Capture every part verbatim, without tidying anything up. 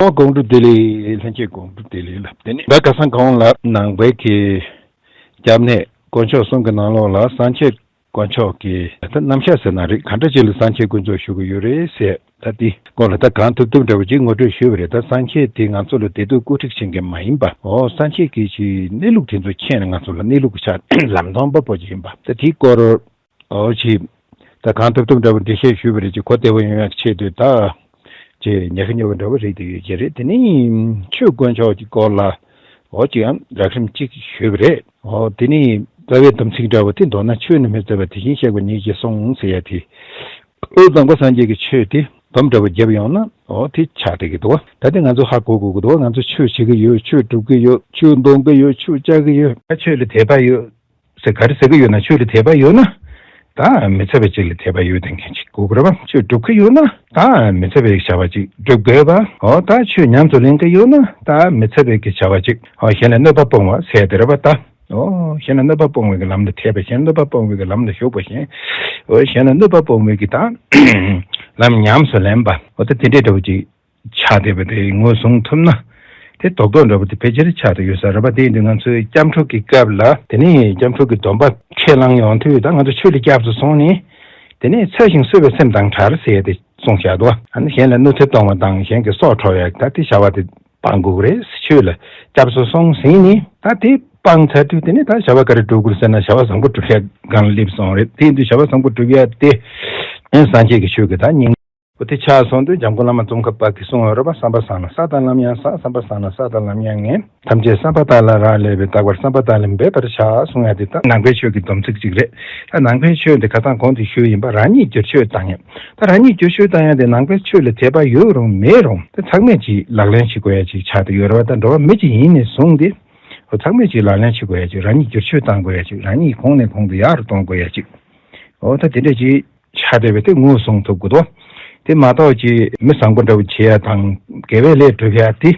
ཨོ་དགོང་དྲོ་བདེ་ལེགས། ལྷན་རྒྱས་དགོང་དྲོ་བདེ་ལེགས་ལ། དེ་ནས་ད་ཁ་སང་གོང་ལ་ནང་པའི་གི་སྐྱབས་གནས་དཀོན་མཆོག་གསུམ་གྱི་ནང་ལོགས་ལ་སངས་རྒྱས་དཀོན་མཆོག་གི་ད་རྣམ་གཞག་ཟེར་ན་རེད། ག་འདྲ་ཅིག་ལ་སངས་རྒྱས་ཀུན་རྫོབ་ཞུ་གི་ཡོད་རེད་ཟེར། ད་དེ་སྐོར་ལ་ད་གང་ཐུབ་ཐུབ་འདྲ་བོ་ཅིག་ངོ་སྤྲོད་ཞུས་པ་རེད། ད་སངས་རྒྱས་དེ་ང་ཚོ་ལ་བདེ་སྡུག་བཀོད་སྒྲིག་བྱེད་མཁན་མ་ཡིན་པ། ཨོ་སངས་རྒྱས་ཀྱི་ཅིག་གནས་ལུགས་དེ་ཚོ་མཁྱེན་ནས་ང་ཚོ་ལ་གནས་ལུགས་ཀྱི་ཆ་ལམ་སྟོན་པ་པོ་ཅིག་ཡིན་པ། ད་དེའི་སྐོར། ཨོ་ཅིག་ད་གང་ཐུབ་ཐུབ་འདྲ་བོ་འགྲེལ་བཤད་ཞུས་པ་རེད། ཅིག་གོ་བདེ་བོ་ཡོང་ཡག་ཆེད་དུ་ད་ཅིག་ཉག་ག་ཉོག་ག་འདྲ་བོ་རེད། དེ་ཡོད་ཀྱི་རེད། དེ་ནས་ཆོས་དཀོན་མཆོག་གི་སྐོར་ལ་ཨོ་ཅིག་ཡང་རགས་རིམ་ཅིག་ཞུས་པ་རེད། ཨོ་དེ་ནས་རྩ་བའི་སྡོམ་ཚིག་འདྲ་བོ་དེ། མདོར་ན་ཆོས་ནི་མི་བཙལ་བ་དེ་བཞིན་གཤེགས་པ་ཉིད་ཀྱིས་གསུངས་ཟེར་ཡ་དེ། ཨོ་དང་པོ་སངས་རྒྱས་ཀྱི་ཆོས་དེ་སྡོམ་འདྲ་བོ་བརྒྱབ་ཡོང་ན་ཨོ་དེ་ཆགས་བསྡད་ཀྱི་འདུག་བ། ད་དེ་ང་ཚོ་ཧ་གོ་དགོས་ཀྱི་འདུག་བ། ང་ཚོ་ཆོས་བྱེད་ཀྱི་ཡོད། ཆོས་སྒྲུབ་ཀྱི་ཡོད། ཆོས་འདོན་གྱི་ཡོད། ཆོས་བཅའ་གི་ཡོད། ད་ཆོས་ལ་དད་པ་ཡོད་ཟེར་ག་རེ་ཟེར་གི་ཡོད་ན། ཆོས་ལ་དད་པ་ཡོད་ན་ད་མི་འཚེ་བ་ཅིག་ལ་དད་པ་ཡོད་དེ་མཁན་ཅིག་དགོས་ཀྱི་རེད་བ། ཆོས་སྒྲུབ་ཀྱི་ཡོད་ན་ད་མི་འཚེ་བའི་བྱ་བ་ཅིག་སྒྲུབ་དགོས་པ། ཨོ་ད་ཆོས་ཉམས་སུ་ལེན་གྱི་ཡོད་ན་ད་མི་འཚེ་བའི་གི་བྱ་བ་ཅིག་ཨོ་གཞན་ལ་གནོད་པ་སྤོང་བ་ཟེར་དེ་རེད་བ། ད་ཨོ་གཞན་ལ་གནོད་པ་སྤོང་བའི་གི་ལམ་ལ་དད་པ། གཞན་ལ་གནོད་པ་སྤོང་བའི་གི་ལམ་ལ་ཞུགས་པ། གཞན་ཨོ་གཞན་ལ་གནོད་པ་སྤོང་བའི་གི་ད་ལམ་ཉམས་སུ་ལེན་པ། ཨོ་ད་དེ་འདྲའི་འདྲ་བོ་ཅིག་ཆགས་བསྡད་པ་དེ་ངོས་བཟུང་ཐུབ་ན། དེ་རྡོག་རྡོག་འདྲ་པོ་དེ་ཕལ་ཆེར་ཆགས་བསྡད་ཡོད་ས་རེད་པ། དེ་ཡིན་དུས་ང་ཚོའི་སྐྱབས་འགྲོ་གི་སྐབས་ལ། དེ་ནས་སྐྱབས་འགྲོ་གི་སྡོམ་པ་ཁས་བླངས་ཡོང་དུས། ད་ང་ཚོ་ཆོས་ལ་སྐྱབས་སུ་སོང་ནས། དེ་ནས་འཚེ་ཞིང་གསོད་པའི་སེམས་དང་བྲལ་ཟེར་ཏེ་གསུངས་བཞག་འདུག་ཨ་ནི་གཞན་ལ་གནོད་འཚེ་གཏོང་བ་དང་གཞན་གྱི་སྲོག་འཕྲོག་ཡ། ད་དེ་བྱ་བ་དེ་སྤང་དགོས་ཀྱི་རེད། ཆོས་ལ་སྐྱབས་སུ་སོང་ཟིན་ནས་ད་དེ་སྤང་ཚར་དུས། དེ་ནས་ད་བྱ་བ་ག་རེ་སྒྲུབ་དགོས་ཟེར་ན། བྱ་བ་བཟང་པོ་སྒྲུབ་ཡ་སྒང་ལ་སླེབས་སོང་རེད། དེ་ཡིན་དུས་བྱ་བ་བཟང་པོ་སྒྲུབ་ཡ་དེ་སངས་རྒྱས་ཀྱི་ཆོས་ཀྱི་ད་སྙིང་པོ་དེ་ཆགས་སོང་དུས། འཇམ་མགོན་བླ་མ་ཙོང་ཁ་པ་གིས་གསུངས་ཡོད་རེད་པ། བསམ་པ་བཟང་ལ་བསགས་དང་ལམ་ཡང་བསགས། བསམ་པ་བཟང་ལ་བསགས་དང་ལམ་ཡང་ངེས། ཐམས་ཅད་བསམ་པ་དག་ལ་རག་ལས་པས། རྟག་པར་བསམ་པ་དག་ལ་འབད་པར་བྱ་གསུང་ཡ་དེ་ད་ནང་པའི་ཆོས་ཀྱི་སྡོམ་ཚིག་ཅིག་རེད། ད་ནང་པའི་ཆོས་འདི་ཁ་སང་གོང་དུ་ཞུས་ཡིན་པ། རང་ཉིད་བསྒྱུར་བཅོས་བཏང་ཡ། ད་རང་ཉིད་བསྒྱུར་བཅོས་བཏང་ཡ་དེ་ནང་པའི་ཆོས་ལ་དད་པ་ཡོད་རུང་མེད་རུང་། ད་ཚང་མས་ཅིག་ལག་ལེན་བྱེད་དགོས་ཡ་ཅིག་ཆགས་བསྡད་ཡོད་རེད་པ། ད་འགྲོ་བ་མི་ཅིག་ཡིན་ནས་བཟུང་སྟེ། ཨོ་ཚང་མས་ཅིག་ལག་ལེན་བྱེད་དགོས་ཡ་ཅིག་རང་ཉིད་བསྒྱུར་བཅོས་བཏང་དགོས་ཡ་ཅིག་རང་ཉིད་གོང་ནས་གོང་དུ་ཡག་རུ་གཏོང་དགོས་ཡ་ཅིག་ཨོ་ད་དེ་འདྲ་ཅིག་ཆགས་བསྡད་པ་དེ་ངོས་བཟུང་ཐུབ་དགོས་དོ། དེ་མ་གཏོགས་ཅིག་མི་བཟང་པོ་འདྲ་བོ་བྱེད་ཡ་དང་དགེ་བའི་ལས་སྒྲུབ་ཡ་དེ།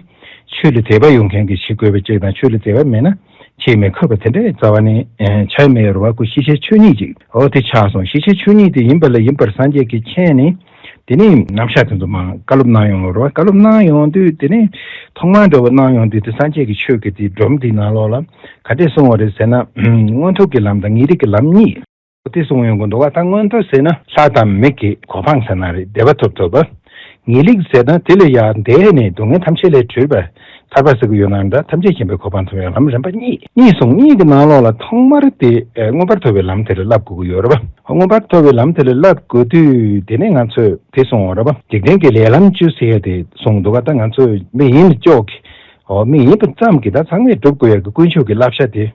ཆོས་ལ་དད་པ་ཡོད་མཁན་གྱིས་བྱེད་དགོས་པ་ཅིག་དང་། ཆོས་ལ་དད་པ་མེད་ན་བྱེད་མི་ཁོམ་པ་དེ་འདྲའི་རྩ་བ་ནས་ཆགས་མེད་རེད་པ། ཁོ་ཤེས་བྱའི་ཆོས་ཉིད་ཅིག་ཨོ་དེ་ཆགས་སོང་། ཤེས་བྱའི་ཆོས་ཉིད་དེ་ཡིན་པ་ལ་ཡིན་པར་སངས་རྒྱས་ཀྱིས་མཁྱེན་ནས། དེ་ནས་རྣམ་གཞག་དེ་ཚོ་མར་བཀའ་སློབ་གནང་ཡོང་བ་རེད་པ། བཀའ་སློབ་གནང་ཡོང་དུས། དེ་ནས་ཐོག་མར་འདྲ་བོ་གནང་ཡོང་དུས་དེ་སངས་རྒྱས་ཀྱི་ཆོས་ཀྱི་དེ་སྒྲོམ་དེའི་ནང་ལོགས་ལ་ག་འདྲས་གསུངས་པ་རེད་ཟེར་ན། མངོན་མཐོ་གི་ལམ་དང་ངེས་རིག་གི་ལམ་གཉིས། དེ་གསུངས་ཡོང་གི་འདུག་བ། ད་མངོན་མཐོ་ཟེར་ན་ལྷ་དང་མི་གི་གོ་འཕང་ཟེར་ན་རེད། བདེ་བ་ཐོབ་ཐུབ་པ། ངེས་རིག་ཟེར་ན་དེ་ལས་ཡར་འདས་ནས་སྡུག་བསྔལ་ཐམས་ཅད་ལས་གྲོལ་བ། ཐར་པ་ཟེར་གི་ཡོད་ན་འདྲ། ཐམས་ཅད་མཁྱེན་པའི་གོ་འཕང་ཐོབ་ཡ་ལམ་རིམ་པ་གཉིས། གཉིས་སོང་གཉིས་ཀྱི་ནང་ལོགས་ལ་ཐོག་མར་དེ་ཨེ་མངོན་པར་མཐོ་བའི་ལམ་དེ་ལ་བསླབ་དགོས་ཀྱི་ཡོད་རེད་པ། མངོན་པར་མཐོ་བའི་ལམ་དེ་ལ་བསླབ་དགོས་དུས། དེ་ནས་ང་ཚོས་དེ་གསུངས་པ་རེད་པ། འཇིག་རྟེན་གྱི་ལས་ལམ་བཅུ་ཟེར་ཡ་དེ་གསུངས་འདུག་བ། ད་ང་ཚོས་མི་ཡིན་ལ་ཅོག་གི་ཨོ་མི་ཡིན་པ་ཙམ་གྱིས་ད་ཚང་མས་སྒྲུབ་དགོས་ཡ་གི་དཀོན་མཆོག་གི་བསླབ་བྱ་དེ།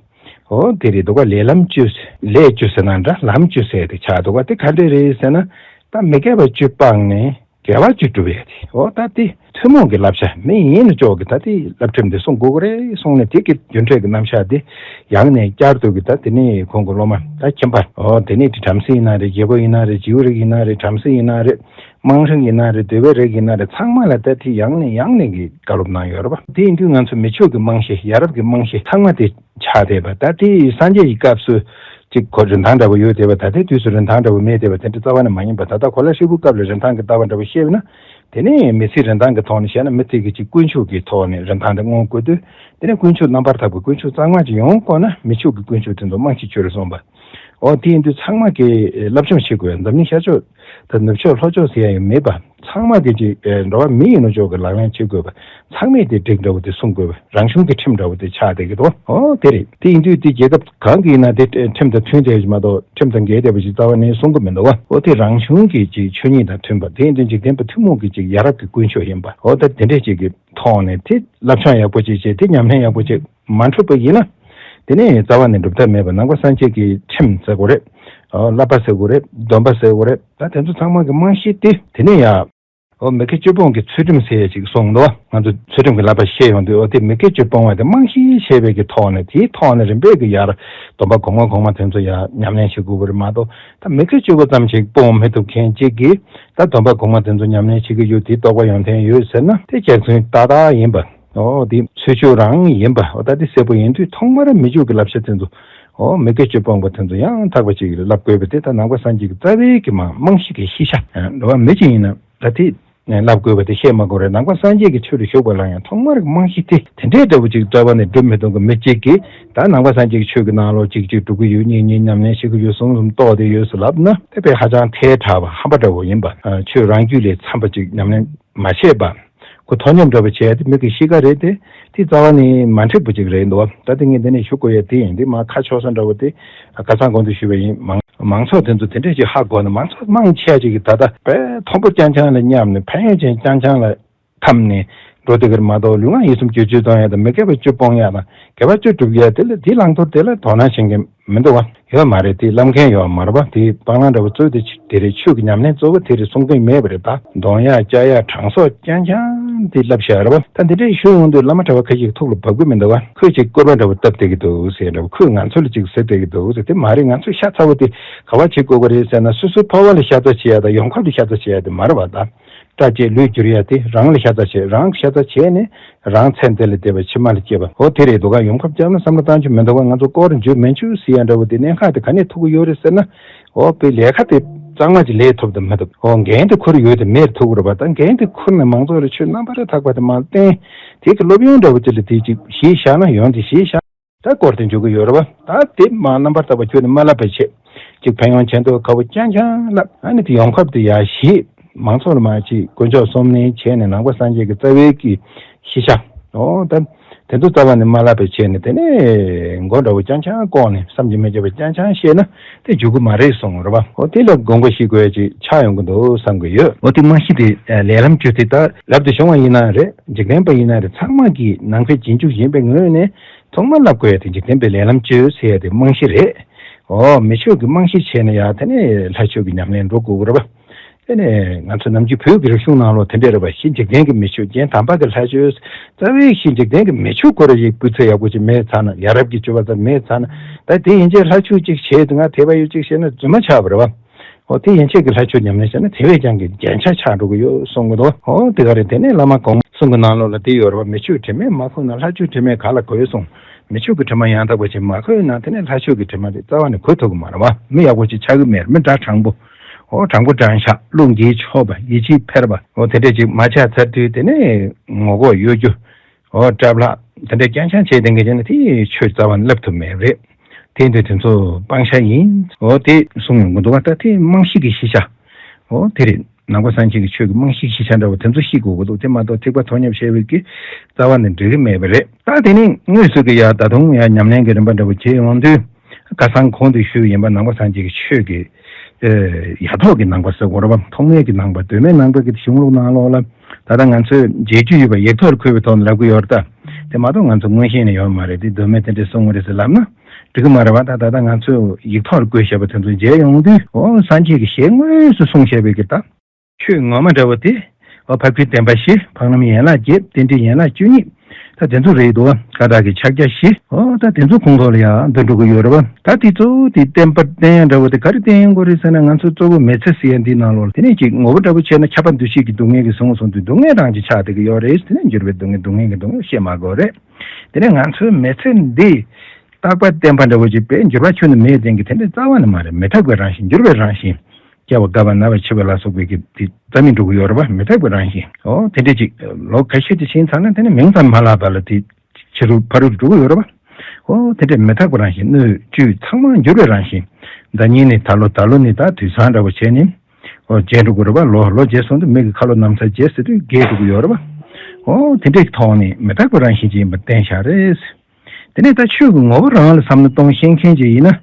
ཨོ་དེ་རེད་འདུག་ག་ལས་ལམ་བཅུ། ལས་བཅུ་ཟེར་ན་འདྲ། ལམ་བཅུ་ཟེར་དེ་ཆགས་འདུག་ག་དེ་ག་འདྲས་རེད་ཟེར་ན། ད་མི་དགེ་བ་བཅུ་སྤངས་ནས་དགེ་བ་བཅུ་སྒྲུབ་ཡ་དེ། ཨོ་ད་དེ་ཐུན་མོང་གི་བསླབ་བྱ། མི་ཡིན་ན་ཅོག་གི་ད་དེ་བསླབ་ཁྲིམས་དེ་སྲུང་དགོས་ཀྱི་རེད་གསུངས་ནས། དེ་གི་རྒྱུ་འབྲས་ཀྱི་རྣམ་གཞག་དེ་ཡང་ནས་བསྐྱར་དུ་གི་ད་དེ་ནས་ཁོང་གི་སློབ་མ་ད་ཁྱིམ་པ། ཨོ་དེ་ནས་དེ་བྲམ་ཟེ་ཡིན་ན་རེད། རྒྱལ་པོ་ཡིན་ན་རེད། རྗེའུ་རིགས་ཡིན་ན་རེད། བྲམ་ཟེ་ཡིན་ན་རེད། དམངས་རིགས་ཡིན་ན་རེད། གདོལ་པའི་རིགས་ཡིན་ན་རེད། ཚང་མ་ལ་ད་དེ་ཡང་ནས་ཡང་ནས་གི་བཀའ་སློབ་གནང་ཡོད་རེད་པ། དེ་ཡིན་དུས་ང་ཚོ་མི་ཆོས་ཀྱི་རྨང་གཞི། ཡ་རབས་ཀྱི་རྨང་གཞི་ཚང་མ་དེ་ཆགས་བསྡད་པ། ད་དེ་སངས་རྒྱས་ཀྱི་སྐབས་སུ་ཅིག་ཁོ་རིན་ཐང་འདྲ་བོ་ཡོད་བསྡད་པ། ད་ལྟའི་དུས་སུ་རིན་ཐང་འདྲ་བོ་མེད་བསྡད་པ་དེ་འདྲ་རྩ་བ་ནས་མ་ཡིན་པ། ད་ལྟ་གོ་ལ་ཧྲིལ་པོའི་སྐབས་ལ་རིན་ཐང་གི་ལྟ་བ་འདྲ་བོ་བཤད་པ་ན། དེ་ནས་མི་ཚེའི་རིན་ཐང་གི་ཐོག་ནས་བཤད་ན། མི་ཚེ་གི་ཅིག་དཀོན་མཆོག་གི་ཐོག་ནས་རིན་ཐང་དེ་མངོན་དགོས་དུས། དེ་ནས་དཀོན་མཆོག་རྣམ་པར་དག་པའི་དཀོན་མཆོག་གཙང་མ་ཅིག་ཡོང་དགོས་ན། མི་ཆོས་ཀྱི་དཀོན་མཆོག་དེ་ཚོ་རྨང་གཞི་བཅོལ་གསུངས་པ། ཨོ་དེ་ཡིན་དུས་ཚང་མ་གིས་བསླབ་སྦྱོང་བྱེད་དགོས། འཛམ་གླིང་ཤར་ཕྱོགས་དང་ནུབ་ཕྱོགས་ལྷོ་ཕྱོགས་ཟེར་ཡ་ཡང་མེད་པ། ཚང་མ་གིས་ཅིག་འགྲོ་བ་མི་ཡིན་ནོ་ཅོག་གི་ལག་ལེན་བྱེད་དགོས་པ། ཚང་མས་དེ་འགྲིག་འདྲ་བོ་དེ་སྲུང་དགོས་པ། རང་གཞུང་གི་ཁྲིམས་འདྲ་བོ་དེ་ཆགས་བསྡད་ཀྱི་འདུག་ཨོ་དེ་རེད། དེ་ཡིན་དུས་དེ་རྒྱལ་ཁབ་གང་གི་ཡིན་ན་དེ་ཁྲིམས་དང་མཐུན་བསྡད་ཀྱི་མ་གཏོགས་ཁྲིམས་དང་འགལ་བསྡད་པ་ཞིག་རྩ་བ་ནས་གསུང་གི་མི་འདུག་བ། ཨོ་དེ་རང་གཞུང་གི་ཅིག་ཆོས་ཉིད་དང་མཐུན་པ། དེ་ཡིན་དུས་འཇིག་རྟེན་པ་ཐུན་མོང་གི་ཅིག་ཡ་རབས་ཀྱི་དཀོན་མཆོག་ཡིན་པ། ཨོ་ད་དེ་འདྲས་ཅིག་གི་ཐོག་ནས་དེ་བསླབ་སྦྱོང་ཡག་པོ་ཅིག་བྱས། དེ་ཉམས་ལེན་ཡག་པོ་ཅིག་མ་འཁྲུག་པ་ཡིན་ན། དེ་ནས་རྩ་བ་ནས་སྒྲུབ་ཐབས་མེད་པ། ནང་པ་སངས་རྒྱས་ཀྱི་ཁྲིམས་ཟེར་དགོས་རེད། ཨོ་བསླབ་པ་ཟེར་དགོས་རེད། སྡོམ་པ་ཟེར་དགོས་རེད། ད་དེ་ཚོ་ཚང་མ་གི་རྨང་གཞི་དེ། དེ་ནས་ཡ་ཨོ་མི་དགེ་བཅུ་སྤོང་གི་ཚུལ་ཁྲིམས་ཟེར་ཡ་ཅིག་གསུངས་འདུག་ང་ཚོ་ཚུལ་ཁྲིམས་ཀྱི་བསླབ་པ་བཤད་ཡོང་དུས། ཨོ་དེ་མི་དགེ་བཅུ་སྤོང་བ་དེ་རྨང་གཞི་བྱས་པའི་གི་ཐོག་ནས། དེའི་ཐོག་ནས་རིམ་པས་ཀྱི་ཡར་སྡོམ་པ་གོང་མ་གོང་མ་དེ་ཚོ་ཡར་ཉམས་ལེན་བྱེད་དགོས་པ་རེད་མ་གཏོགས། ད་མི་དགེ་བཅུ་སྤོང་ཙམ་ཞིག་སྤོང་མི་ཐུབ་མཁན་གཅིག་གིས་ད་སྡོམ་པ་གོང་མ་དེ་ཚོ་ཉམས་ལེན་བྱེད་ཀྱི་ཡོད། དེ་རྟོགས་པ་ཡོང་ཐེངས་ཡོད་ཟེར་ན། དེ་སྐྱག་རྫུན་ཏག་ཏག་ཡིན་པ། ཨོ་དེ་ཚུལ་འཆོས་རང་ཡིན་པ། ཨོ་ད་དེ་གསལ་པོ་ཡིན་དུས། ཐོག་མར་མི་ཆོས་ཀྱི་བསླབ་བྱ་དེ་ཚོ། ཨོ་མི་དགེ་བཅུ་སྤོང་བ་དེ་ཚོ་ཡང་དག་པ་ཅིག་བསླབ་དགོས་པ་དེ་ད་ནང་པ་སངས་རྒྱས་ཀྱི་རྩ་བའི་གི་མ་རྨང་གཞི་གི་གཞི་ཆགས། འགྲོ་བ་མི་གཅིག་ཡིན་ན་ད་དེ། བསླབ་དགོས་པ་དེ་བཤད་མ་དགོས་རེད། ནང་པ་སངས་རྒྱས་ཀྱི་ཆོས་ལ་ཞུགས་པ་ལ་ཡང་ཐོག་མར་གྱི་རྨང་གཞི་དེ་དེ་འདྲའི་འདྲ་བོ་ཅིག་རྩ་བ་ནས་སྒྲུབ་མི་ཐུབ་མཁན་མི་གཅིག་གིས་ད་ནང་པ་སངས་རྒྱས་ཀྱི་ཆོས་ཀྱི་ནང་ལོགས་གཅིག་གཅིག་སྒྲུབ་ཀྱི་ཡོད། གཉིས་གཉིས་ཉམས་ལེན་བྱེད་ཀྱི་ཡོད་གསུམ་གསུམ་རྟོགས་བསྡད་ཡོད་ཟེར་ལབ་ན་དེ་དཔེ་ཧ་ཅང་ཐལ་དྲགས་པ་ཧམ་པ་འདྲ་བོ་ཡིན་པ། ཆོས་རང་རྒྱུད་ལས་འཚམས་པ་ཅིག་ཉམས་ལེན་མ་བྱས་པ། ཁོ་ཐོག་ཉམས་འདྲ་བོ་བྱས་ཏེ་མི་གི་གཤིས་ཀ་རེད་དེ། དེ་རྩ་བ་ནས་མ་འགྲིག་པ་ཅིག་རེད་འདུག་ད་དེ་ངས་འདི་ནས་ཞུ་དགོས་ཡ་དེ་ཡིན། དེ་མ་ཁ་ཕྱོགས་ས་འདྲ་བོ་དེ་ཁ་སང་གོང་དུ་ཞུས་པ་ཡིན། མང་མང་ཚོགས་དེ་ཚོ་དེ་འདྲས་ཅིག་ཧ་གོ་ན་མང་ཚོགས་མང་ཆེ་ཅིག་གིས་ད་ལྟ་དཔེ་མཐོན་པོ་རྐྱང་རྐྱང་ལ་བསྙབས་ནས་ཕན་ཡོན་ཅན་རྐྱང་རྐྱང་ལ་འཐམས་ནས་འགྲོ་བསྡད་ཀྱི་རེད་མ་གཏོགས་ལུས་ངག་ཡིད་གསུམ་བསྒྱུར་བཅོས་གཏོང་ཡ་དང་མི་དགེ་བ་བཅུ་སྤོང་ཡ་དང་དགེ་བ་བཅུ་སྒྲུབ་ཡ་དེ་ལ་དེའི་བླང་དོར་དེ་ལ་དོ་སྣང་བྱེད་མཁན་མི་འདུག་བ། ཡོད་མ་རེད། དེ་བསླབ་མཁན་ཡོད་མ་རེད་པ། དེ་སྤང་བླང་འདྲ་བོ་གཙོ་དེ་དེ་རེད། ཆོས་ཀྱི་ཉམས་ལེན་གཙོ་བོ་དེ་རེད་གསུང་མཁན་མེད་པ་རེད། ད་འདོན་ཡག་བཅའ་ཡག་གྲངས་གསོག་རྐྱང་རྐྱང་དེ་བསླབ་བཞག་རེད་པ། ད་འདི་འདྲའི་ཞུ་ཡོང་དུས་བླ་མ་གྲྭ་པ་ཁ་ཤས་ཀྱི་ཐུགས་ལ་བབ་ཀྱི་མི་འདུག་བ། ཁོས་ཅིག་སྐུར་པ་འདྲ་བོ་བཏབ་བསྡད་ཀྱི་འདུག་ཟེར་འདྲ་བོ། ཁོས་ང་ཚོ་ལ་ཅིག་ཟེར་བསྡད་ཀྱི་འདུག་ཟེར། དེ་མ་རེད། ང་ཚོས་ཤ་ཚ་བོ་དེ་ག་བ་བྱེད་དགོས་ཀྱི་རེད་ཟེར་ན་སོ་སོའི་འཕོ་བ་ལ་ཤ་ཚ་བྱེད་ཡག་དང་ཡོང་འབབ་ལ་ཤ་ཚ་བྱེད་ཡག་དེ་མ་རེད་པ། ད་སྐྲ་བཅད་ལུས་བསྒྱུར་ཡག་དེ་རང་ལ་ཤ་ཚ་བྱེད། རང་ཤ་ཚ་བྱས་ནས། རང་ཚེ་འདི་ལས་འདས་པའི་ཕྱི་མ་ལ་སྐྱེས་པ་འོ་དེ་རེད་འདུག་ག་ཡོང་འབབ་ཙམ་ལ་བསམ་བློ་བཏང་རྒྱུ་མི་འདུག་ག་ང་ཚོ་སྐོར་འཇུ་མི་འཇུ་ཟེར་ཡ་འདྲ་བོ་དེ་གནད་འགག་དེ་ག་ནས་ཐུག་གི་ཡོད་རེད་ཟེར་ན། འོ་དཔེ་ལས་ཀ་དེ་གཙང་མ་ཅིག་ལས་ཐུབ་དང་མི་ཐུབ། འོ་འགན་དེ་ཁུར་ཡོད་དང་མེད་ཐུག་གི་རེད་པ། ད་འགན་དེ་ཁུར་ནས་མང་ཚོགས་ལ་ཆོས་རྣམ་པར་དག་པ་དེ་མར་བསྟན། དེ་གི་སློབ་ཡོན་འདྲ་བོ་ཅིག་ལ་དེ་ཅིག་གཞི་བཞག་ན་ཡོན་དེ་གཞི་བཞག་ད་སྐོར་དེ་འཇུག་གི་ཡོད་རེད་པ། ད་དེ་མར་རྣམ་པར་དག་པ་ཁྱོད་ནས་མ་བསླབ་པ་བྱས། ཅིག་ཕན་ཡོན་ཆེ་མདོག་ཁ་པོ་རྐྱང་རྐྱང་བསླབ། ཨ་ནི་དེ་ཡོང་འབབ་དེ་ཡར་བཞེས། མང་ཚོགས་ལ་མར་ཅིག་དཀོན་མཆོག་གསུམ་ནས་བྱས་ནས་ནང་པ་སངས་རྒྱས་ཀྱི་རྩ་བའི་གི་ཤེས་བྱ། འོ་ད་དེ་ཚོ་རྩ་བ་ནས་མ་བསླབ་པ་བྱས་ནས་དེ་ནས་མགོ་འདྲ་བོ་རྐྱང་རྐྱང་བཀོག་ནས་བསམ་གྱིས་མི་ཁྱབ་པ་རྐྱང་རྐྱང་བཤད་ན་དེ་འཇུག་གི་མ་རེད་གསུངས་རེད་པ། འོ་དེ་ལ་དགོངས་པ་བཞེས་དགོས་ཡ་ཅིག་ཆགས་ཡོང་གི་འདུག་བསམ་གི་ཡོད། འོ་དེ་རྨང་གཞི་དེ་ལས་ལམ་བཅུ་དེ་ད་རབ་ཏུ་བྱུང་བ་ཡིན་ན་རེད། འཇིག་རྟེན་པ་ཡིན་ན་རེད། ཚང་མ་གིས་ནང་པའི་རྗེས་འཇུག་ཡིན་པའི་ངོས་ནས། ཐོག་མར་བསླབ་དགོས་ཡ་དེ་འཇིག་རྟེན་པའི་ལས་ལམ་བཅུ་ཟེར་ཡ་དེ་རྨང་གཞི་རེད། འོ་མི་ཆོས་ཀྱི་རྨང་གཞི་བྱས་ནས་ཡ་དེ་ནས་ལྷ་ཆོས་ཀྱི་ཉམས་ལེན་འགྲོ་དགོས་ཀྱི་རེད་པ། དེ་ནས་ང་ཚོ་ནམ་རྒྱུན་བོད་ཀྱི་རིག་གཞུང་ནང་ལོགས་དེ་འདྲས་རེད་པ། གཞི་འཇིག་རྟེན་གྱི་མི་ཆོས། རྒྱན་དམ་པ་གི་ལྷ་ཆོས། རྩ་བའི་གཞི་འཇིག་རྟེན་གྱི་མི་ཆོས་ཁོ་རང་ཞིག་སྤུས་ཚད་ཡག་པོ་ཅིག་མེད་ཚར་ན། ཡ་རབས་ཀྱི་སྤྱོད་པ་ཙམ་མེད་ཚར་ན། ད་དེ་ཡན་ཆད་ལྷ་ཆོས་ཅིག་བྱས་དུས་ང་དད་པ་ཡོད་ཅིག་བྱས་ན་རྫུན་མ་ཆགས་པ་རེད་པ། འོ་དེ་ཡན་ཆད་ཀྱི་ལྷ་ཆོས་ཉམས་ལེན་བྱས་ན་དེ་བས་ཀྱང་གི་རྒྱན་ཆ་ཆགས་འགྲོ་གི་ཡོད་གསུང་གི་འདུག་འོ་དེ་ག་རེད། དེ་ནས་བླ་མ་གོང་གསུང་གི་ནང་ལོགས་ལ་དེ་ཡོད་རེད་པ། མི་ཆོས་དྲི་མེད་མ་ཁུག་ན། ལྷ་ཆོས་དྲི་མེད་ག་ལ་གོས་གསུང་། མི་ཆོས་ཀྱི་དྲི་མ་ཡང་དག་པ་ཅིག་མ་གོས་ན་དེ་ནས་ལྷ་ཆོས་ཀྱི་དྲི་མ་དེ་རྩ་བ་ནས་གོས་ཐུབ་ཀྱི་མ་རེད་པ། མི་ཡག་པོ་ཅིག་ཆགས་ཀྱི་མེད། མི་འདྲ་དྲང་པོ། འོ་དྲང་པོ་དྲང་བཞག་བློ་འགེལ་ཆོག་པ། ཡིད་ཆེས་འཕེར་བ། འོ་དེ་འདྲས་ཅིག་མ་ཆགས་ཚར་དུས་དེ་ནས་ངོ་ལྐོག་གཡོ་སྒྱུ། འོ་སྐྲ་བརླག་དེ་འདྲ་རྐྱང་རྐྱང་བྱས་བསྡད་མཁན་བྱས་ན་དེ་ཆོས་རྩ་བ་ནས་བསླབ་ཐུབ་མེད་རེད། དེ་འདི་དེ་ཚོ་སྤང་བྱ་ཡིན། འོ་དེ་གསུང་ཡོང་གི་འདུག་བ། ད་དེ་རྨང་གཞི་གི་གཞི་བྱ། འོ་དེ་རེད། ནང་པ་སངས་རྒྱས་ཀྱི་ཆོས་ཀྱི་རྨང་གཞི་གཞི་བྱ་འདྲ་བོ་དེ་ཚོ་ཤེས་དགོས་ཀྱི་འདུག་དེ་མ་གཏོགས་ཐེག་པ་ཐོག་ཉམས་བཤད་པའི་གི་རྩ་བ་ནས་འགྲིག་གི་མེད་པ་རེད། ད་དེ་ནི་དངོས་སུ་གི་ཡ་ད་དུང་ཡ་ཉམས་ལེན་གྱི་རིམ་པ་འདྲ་བོ་བྱེད་ཡོང་དུས། ཁ་སང་གོང་དུ་ཞུས་ཡིན་པ་ནང་པ་སངས་རྒྱས་ཀྱི་ཆོས་ཀྱི་ཡ་ཐོག་གི་ནང་པ་ཟེར་དགོས་རེད་པ། ཐོག་མའི་གི་ནང་པ། གདོད་མའི་ནང་པ་གི་གཞུང་ལུགས་ནང་ལོགས་ལ་ད་ལྟ་ང་ཚོས་མཇལ་རྒྱུ་ཡོད་པ། ཡིག་ཐོག་ལ་འཁོད་པའི་ཐོག་ནས་ལབ་གི་ཡོད་རེད་ད། དེ་མ་གཏོགས་ང་ཚོ་མངོན་ཤེས་ནས་ཡོད་མ་རེད། དེ་གདོད་མའི་དེ་འདྲས་གསུང་གི་རེད་ཟེར་ལབ་ན་འགྲིག་གི་མ་རེད་པ། ད་ད་ལྟ་ང་ཚོས་ཡིག་ཐོག་ལ་བཀོད་བཞག་པ་དེ་ཚོ་མཇལ་ཡོང་དུས། འོ་སངས་རྒྱས་ཀྱི་ཞལ་དངོས་སུ་གསུངས་བཞག་པའི་གི་ད། ཆོས་ངོ་མ་འདྲ་བོ་དེ། འོ་འཕགས་པའི་བདེན་པ་བཞི། འཕགས་ལམ་ཡན་ལག་བརྒྱད། རྟེན་འབྲེལ་ཡན་ལག་བཅུ་གཉིས། ད་དེ་ཚོ་རེད་འདུག་ཀ་དག་གི་ཕྱག་རྒྱ་བཞི། འོ་ད་དེ་ཚོ་ཁོང་ཁྲོ་ལ་ཡང་འདོན་འགྲོ་གི་ཡོད་རེད་པ། ད་དེ་ཚོ་དེ་བསྟན་པ་བསྟན་ཡ་འདྲ་བོ་དེ་ག་རེ་བསྟན་ཡོང་གི་རེད་ཟེར་ན། ང་ཚོ་གཙོ་བོ་མི་ཚེ་ཟེར་ཡ་འདི་ནང་ལོགས་ལ་དེ་ནས་ཅིག་ངོ་བོ་འདྲ་བོ་བྱས་ན་ཁྱབ་པ་འདུ་བྱེད་ཀྱི་སྡུག་བསྔལ་གྱི་གསུང་གསུང་དུས་སྡུག་བསྔལ་རང་ཅིག་ཆགས་བསྡད་ཀྱི་ཡོད་རེད། དེ་ནས་འགྱུར་བའི་སྡུག་བསྔལ། སྡུག་བསྔལ་གྱི་སྡུག་བསྔལ་བཤད་མ་དགོས་རེད། དེ་ནས་ང་ཚོའི་མི་ཚེ་འདི་རྟག་པ་བརྟན་པ་འདྲ་བོ་ཅིག་དཔེ་འགྱུར་བ་ཁྱོན་ནས་མེད་མཁན་གྱི་དེ་འདྲ་རྩ་བ་ནས་མ་རེད། མི་རྟག་པའི་རང་བཞིན། འགྱུར་བའི་རང་བཞིན། སྐྱེ་བ་རྒ་བ་ན་བ་འཆི་བ་ལ་སོགས་པའི་གི་དེ་རྩ་མེད་འགྲོ་གི་ཡོད་རེད་པ། མི་རྟག་པའི་རང་བཞིན། འོ་དེ་འདྲ་ཅིག་ལོ་ཁ་ཤས་ཅིག་ཕྱིན་ཚར་ན་དེ་ནི་མིང་ཙམ་མ་ལྷག་པ་ལ་དེ་ཕྱི་རུ་ཕ་རུ་འགྲོ་གི་ཡོད་རེད་པ། འོ་དེ་འདྲའི་མི་རྟག་པའི་རང་བཞིན། སྣོད་བཅུད་ཚང་མ་འགྱུར་བའི་རང་བཞིན། ཟླ་ཉིན་ནས་ད་ལོ། ད་ལོ་ནས་ད་དུས་བཟང་འདྲ་བོ་བྱས་ནས། འོ་བརྗེད་འགྲོ་གི་རེད་པ། ལོ་ལོ་བརྗེད་སོང་དུས་མི་གི་ཁ་ལོ་ན་ཚ་བརྗེད་ཟེར་དུས་རྒས་འགྲོ་གི་ཡོད་རེད་པ། འོ་དེ་འདྲའི་ཐོག་ནས་མི་རྟག་པའི་རང་བཞིན་ཅིག་ཡིན་པ་བསྟན་བཞག་རེད། དེ་ནས་ད་ཆོས་ཀྱི་ངོ་བོ་རང་ལ་བསམ་བློ་གཏོང་ཤེས་མཁན་ཅིག་ཡིན་ན།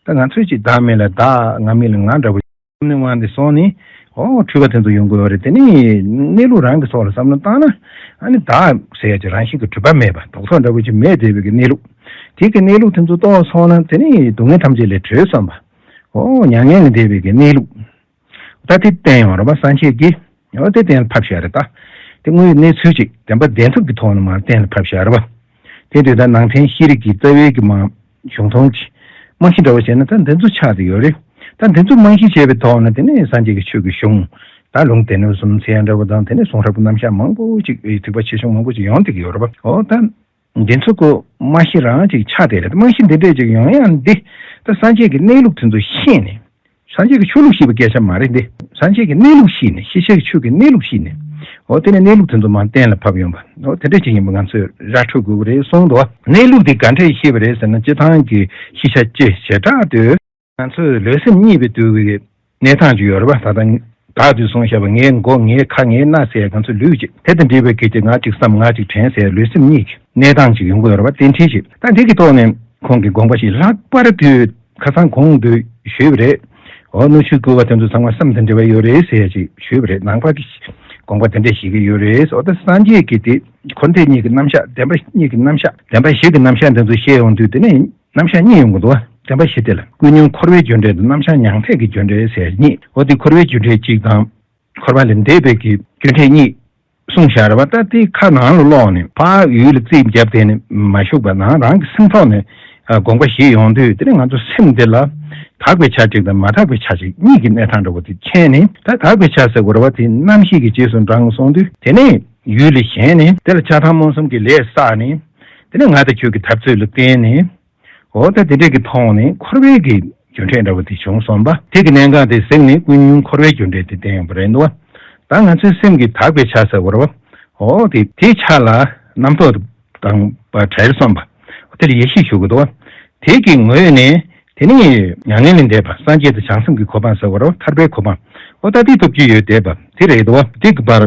ད་ང་ཚོས་ཅིག་བདག་མེད་ལ་བདག། ང་མེད་ལ་ང་འདྲ་བོ་བསམ་ནས་དབང་དེ་སོང་ནས། འོ་འཁྲུལ་པ་དེ་ཚོ་ཡོང་གི་ཡོད་རེད། དེ་ནས་གནས་ལུགས་རང་གི་ཐོག་ལ་བསམ་བློ་བཏང་ན། ཨ་ནི་བདག་ཟེར་ཡ་ཅིག་རང་བཞིན་གྱི་གྲུབ་པ་མེད་པ། རྡོག་རྡོག་འདྲ་བོ་ཅིག་མེད་བསྡད་པའི་གི་གནས་ལུགས། དེ་གི་གནས་ལུགས་དེ་ཚོ་རྟོགས་སོང་ན་དེ་ནས་སྡུག་བསྔལ་ཐམས་ཅད་ལས་གྲོལ་སོང་བ། འོ་མྱ་ངན་ལས་འདས་པའི་གི་གནས་ལུགས། ད་དེ་བསྟན་ཡོང་རེད་པ། སངས་རྒྱས་ཀྱིས། འོ་དེ་གཏན་ལ་ཕབ་བཞག་རེད་ད། དེ་དངོས་ཡོད་གནས་ཚུལ་ཅིག་བདེན་པ་བདེན་ཐུབ་ཀྱི་ཐོག་ནས་མར་གཏན་ལ་ཕབ་བཞག་རེད་པ། དེ་དུས་ད་ནང་བསྟན་ཤེས་རིག་གི་རྩ་བའི་གི་མ་གཞུང་མཐོང་གི་རྨང་གཞི་འདྲ་བོ་བྱས་ན་ད་འདི་ཚོ་ཆགས་བསྡད་ཡོད་རེད། ད་འདི་ཚོ་རྨང་གཞི་བྱས་པའི་ཐོག་ནས་དེ་ནས་སངས་རྒྱས་ཀྱི་ཆོས་ཀྱི་གཞུང་། ད་ལུང་སྡེ་སྣོད་གསུམ་ཟེར་ཡ་འདྲ་བོ་དང་། དེ་ནས་གསུང་རབ་ཀྱི་རྣམ་གཞག་མང་པོ་ཅིག་ཐེག་པ་ཆེ་ཆུང་མང་པོ་ཅིག་ཡོང་བསྡད་ཀྱི་ཡོད་རེད་པ། འོ་ད། འདི་ཚོ་ཀོ་རྨང་གཞི་རང་ཅིག་ཆགས་བསྡད་རེད། རྨང་གཞི་འདི་འདྲས་ཅིག་ཡོང་ཡ་འདི། ད་སངས་རྒྱས་ཀྱི་གནས་ལུགས་དེ་ཚོ་ཤེས་ནས། སངས་རྒྱས་ཀྱི་ཆོས་ལུགས་ཤེས་པའི་སྐད་ཆ་མ་རེད་འདི། སངས་རྒྱས་ཀྱི་གནས་ལུགས་ཤེས་ནས། ཤེས་བྱའི་ཆོས་ཀྱི་གནས་ལུགས་ཤེས་ནས། འོ་དེ་ནས་གནས་ལུགས་དེ་ཚོ་མར་གཏན་ལ་ཕབ་ཡོང་བ། འོ་དེ་འདྲ་ཅིག་ཡིན་པ་ང་ཚོས་ར་འཕྲོད་དགོས་ཀྱི་རེད་གསུངས་འདུག་གནས་ལུགས་དེ་ག་འདྲས་ཤེས་པ་རེད་ཟེར་ན། སྤྱིར་བཏང་གི་ཤེས་བྱ་སྤྱི་བྱེ་བྲག་ཏུ། ང་ཚོས་ལུས་སེམས་གཉིས་པའི་དུས་ཀྱི་གནས་སྟངས་ཅིག་ཡོད་རེད་པ། ད་ལྟ་བདག་ཏུ་སོང་བཞག་པ། ངའི་མགོ་ངའི་ཁ་ངའི་སྣ་ཟེར་ཡ་ང་ཚོ་ལུས་ཅིག་དེ་དང་འབྲེལ་བའི་སྐད་ཆ། ང་ཅིག་བསམ་ང་ཅིག་དྲན་ཟེར་ཡ་ལུས་སེམས་གཉིས་ཀྱི་གནས་སྟངས་ཅིག་ཡོང་གི་ཡོད་རེད་པ། རྟེན་འབྲེལ་ཅིག་ད་འདི་གི་ཐོག་ནས་ཁོང་གིས་དགོངས་པ་ཞིག་ལྷག་པར་དུ་ཁ་སང་གོང་དུ་ཞུས་པ་རེད། འོ་གནོད་བྱེད་བསྐུལ་བ་དེ་ཚོ་ཚང་མ་སེམས་དང་འབྲེལ་བ་ཡོད་རེད་ཟེར་ཡ་ཅིག་ཞུས་པ་རེད། ནང་པ་གི་དགོངས་པ་དེ་འདྲ་ཞིག་གི་ཡོད་རེད། འོ་ད་སངས་རྒྱས་ཀྱི་དེ་འཁོར་འདས་གཉིས་ཀྱི་རྣམ་གཞག་བདེན་པ་གཉིས་ཀྱི་རྣམ་གཞག་བདེན་པ་བཞི་གི་རྣམ་གཞག་དེ་ཚོ་བཤད་ཡོང་དུས། དེ་ནས་རྣམ་གཞག་གཉིས་ཡོང་གི་འདུག་བ། བདེན་པ་བཞི་དེ་ལ་ཀུན་ཉོན་འཁོར་བའི་རྒྱུ་འབྲས་དང་རྣམ་གཞག་མྱང་འདས་ཀྱི་རྒྱུ་འབྲས་ཟེར་གཉིས། འོ་དེ་འཁོར་བའི་རྒྱུ་འབྲས་གཅིག་དང་། འཁོར་བ་ལས་འདས་པའི་གི་རྒྱུ་འབྲས་གཉིས་གསུངས་བཞག་རེད་བ། ད་དེ་ཁ་ནང་ལ་ཀློག་ནས་ཕར་ཡུལ་ལ་རྩིས་བརྒྱབ་བསྡད་ནས་མ་བཞུགས་པ། ནང་རང་གི་སེམས་ཐོག་ནས་ཨ་དགོངས་པ་བཞེས་ཡོང་དུས། དེ་ནས་ང་ཚོ་སེམས་འདི་ལ་དག་པའི་ཆ་གཅིག་དང་མ་དག་པའི་ཆ་གཅིག་གཉིས་ཀྱི་གནས་སྟངས་འདྲ་བོ་དེ་མཁྱེན་ནས། ད་དག་པའི་ཆ་ཟེར་དགོས་རེད་བ། དེ་རྣམ་ཤེས་ཀྱི་རྗེས་སུ་འབྲང་སོང་དུས། དེ་ནས་ཡུལ་ལ་ཞེན་ནས་དེ་ལ་ཆགས་སྡང་རྨོངས་གསུམ་གྱི་ལས་བསགས་ནས། དེ་ནས་ང་དང་ཁྱོད་ཀྱི་འཐབ་རྩོད་ལ་བརྟེན་ནས། འོ་ད་དེ་འདྲས་ཀྱི་ཐོག་ནས་འཁོར་བའི་གི་རྒྱུ་འབྲས་འདྲ་བོ་དེ་བྱུང་སོང་བ། དེ་གི་གནད་འགག་དེ་གཟིགས་ནས་ཀུན་ཉོན་འཁོར་བའི་རྒྱུ་འབྲས་དེ་བསྟན་ཡོང་པ་རེད་འདུག་བ། ད་ང་ཚོའི་སེམས་ཀྱི་དག་པའི་ཆ་ཟེར་བ་རེད་བ། འོ་དེ་དེའི་ཆ་ལ་རྣམ་རྟོག་དང་བྲལ་སོང་བ། དེ་ལ་ཡེ་ཤེས་ཞུ་གི་འདུག་བ། དེ་གི་ངོས་ནས་དེ་ནི་མྱ་ངན་ལས་འདས་པ། སངས་རྒྱས་དང་བྱང་སེམས་ཀྱི་གོ་འཕང་ཟེར་བ་རེད་བ། ཐར་པའི་གོ་འཕང་། འོ་ད་དེ་ཐོབ་རྒྱུ་ཡོད་བསྡད་པ་དེ་རེད་འདུག་བ། དེ་གི་བར་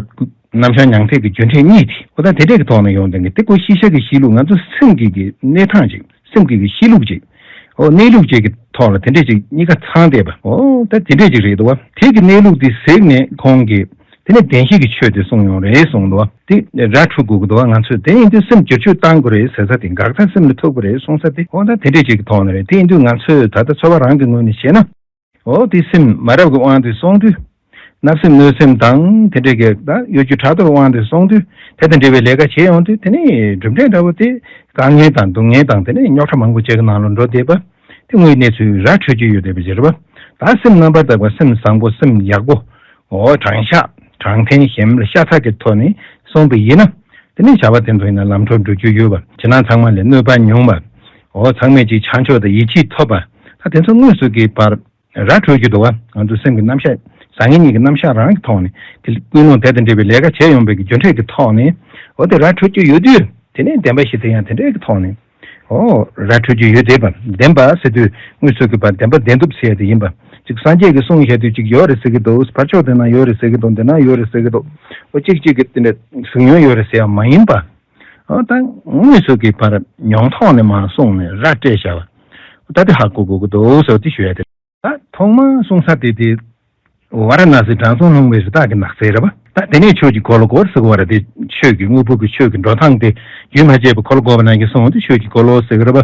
རྣམ་གཞག་མྱང་འདས་ཀྱི་རྒྱུ་འབྲས་གཉིས་དེ། འོ་ད་དེ་འདྲས་ཀྱི་ཐོག་ནས་ཡོང་དེ་གི་དེ་ཀོ་ཤེས་བྱ་གི་གཤིས་ལུགས། ང་ཚོ་སེམས་ཀྱི་གི་གནས་སྟངས་ཅིག་སེམས་ཀྱི་གི་གཤིས་ལུགས་ཅིག་འོ་གནས་ལུགས་ཅིག་གི་ཐོག་ལ་དེ་འདྲས་ཅིག་གཉིས་ཀ་ཚང་བསྡད་པ། འོ་ད་དེ་འདྲས་ཅིག་རེད་འདུག་བ། དེ་གི་གནས་ལུགས་དེ་གཟིགས་ནས་ཁོང་གིས་དེ་ནས་བདེན་བཞི་གི་ཆོས་དེ་གསུངས་ཡོང་རེད་གསུངས་འདུག་བ། དེ་ར་འཕྲོད་དགོས་ཀྱི་འདུག་བ། ང་ཚོས་དེ་ཡིན་དུས་སེམས་བསྒྱུར་བཅོས་བཏང་དགོས་རེད་ཟེར་ས་དེ། འགག་རྩ་སེམས་ལ་ཐུག་པ་རེད་གསུངས་ས་དེ། འོ་ད་དེ་འདྲས་ཅིག་གི་ཐོག་ནས་རེད། དེ་ཡིན་དུས་ང་ཚོས་ད་ལྟ་ཚོར་བ་རང་གི་ངོས་ནས་བཤད་ན། འོ་དེ་སེམས་མ་རབས་ཀྱི་དབང་དུ་སོང་དུས། བརྣབ་སེམས་གནོད་སེམས་དང་དེ་འདྲས་ཀྱི་ད་གཡོ་སྒྱུ་ཕྲག་དོག་དབང་དུ་སོང་དུས། དེ་དང་འབྲེལ་བའི་ལས་ཀ་བྱེད་ཡོང་དུས། དེ་ནི་གྲུབ་འབྲས་འདྲ་བོ་དེ་དཀའ་ངལ་དང་སྡུག་བསྔལ་དང་། དེ་ནི་རྙོག་དྲ་མང་པོ་ཅིག་གི་ནང་ལ་འགྲོ་བསྡད་པ། དེ་དངོས་གནས་ཚུལ་ར་འཕྲོད་ཀྱི་ཡོད་བསྡད་པ་ཅིག་རེད་པ། ད་སེམས་རྣམ་པར་དག་པ། སེམས་བཟང་པོ། སེམས་ཡག་པོ། འོ་དྲང་གཞག་དྲང་བདེན་གཞན་ལ་ཤ་ཚ་གི་ཐོག་ནས་སོང་པ་ཡིན་ན། དེ་ནི་བྱ་བ་དེ་ཚོ་ཡིན་ན་ལམ་འགྲོ་འགྲོ་རྒྱུ་ཡོད་པ། བྱེད་སྟངས་ཚང་མ་ལས་གནོད་པ་ཉུང་བ། འོ་ཚང་མས་ཅིག་བྱང་ཆུབ་དང་ཡིད་ཆེས་ཐོབ་པ། ད་དེ་ཚོ་དངོས་སུ་གི་བར་ར་འཕྲོད་ཀྱི་འདུག་བ། ང་ཚོ་སེམས་ཀྱི་རྣམ་གཞག་བཟང་ངན་གཉིས་ཀྱི་རྣམ་གཞག་རང་གི་ཐོག་ནས་དེ་ཀུན་སློང་དེ་དང་འབྲེལ་བའི་ལས་ཀ་བྱས་ཡོང་པའི་གི་རྒྱུ་འབྲས་ཀྱི་ཐོག་ནས། འོ་དེ་ར་འཕྲོད་ཀྱི་ཡོད་དུས། དེ་ནས་བདེན་པ་བཞི་དེ་ཡང་དེ་འདྲའི་གི་ཐོག་ནས། འོ་ར་འཕྲོད་ཀྱི་ཡོད་བསྡད་པ། བདེན་པ་ཟེར་དུས་དངོས་སུ་གི་བར་བདེན་པ་བདེན་ཐུབ་ཟེར་ཡ་དེ་ཡིན་པ། ཅིག་སངས་རྒྱས་ཀྱིས་གསུངས་བཞག་དུས་ཅིག་ཡོད་རེད་ཟེར་གི་འདུག་ཕར་ཕྱོགས་དེ་ན་ཡོད་རེད་ཟེར་གི་འདུག་འདི་ན་ཡོད་རེད་ཟེར་གི་འདུག་འོ་གཅིག་གཅིག་གི་དེ་འདྲ་གཟིགས་མྱོང་ཡོད་རེད་ཟེར་ཡ་མ་ཡིན་པ། འོ་ད་དངོས་སུ་གི་བར་མྱོང་ཐོག་ནས་མར་གསུངས་ནས་ར་སྤྲད་བཞག་པ། ད་དེ་ཧ་གོ་དགོས་ཀྱི་འདུག་ཟེར་བ་དེ་ཞུ་ཡ་དེ། ད་ཐོག་མར་གསུང་ས་དེ་དེ། ཝཱ་ར་ཎཱ་སི་དྲང་སྲོང་ལྷུང་བའི་རི་དྭགས་ཀྱི་ནགས་ཚལ་རེད་པ། ད་དེ་ནས་ཆོས་ཀྱི་འཁོར་ལོ་བསྐོར་ཟེར་བ་རེད་དེ། ཆོས་ཀྱི་དངོས་པོ་གི་ཆོས་ཀྱི་འགྲོ་སྟངས་དེ་རྒྱུན་མ་ཆད་པར་འཁོར་ལོ་བསྐོར་བ་ནང་བཞིན་གསུངས་ཏེ་ཆོས་ཀྱི་འཁོར་ལོ་ཟེར་གི་རེད་པ།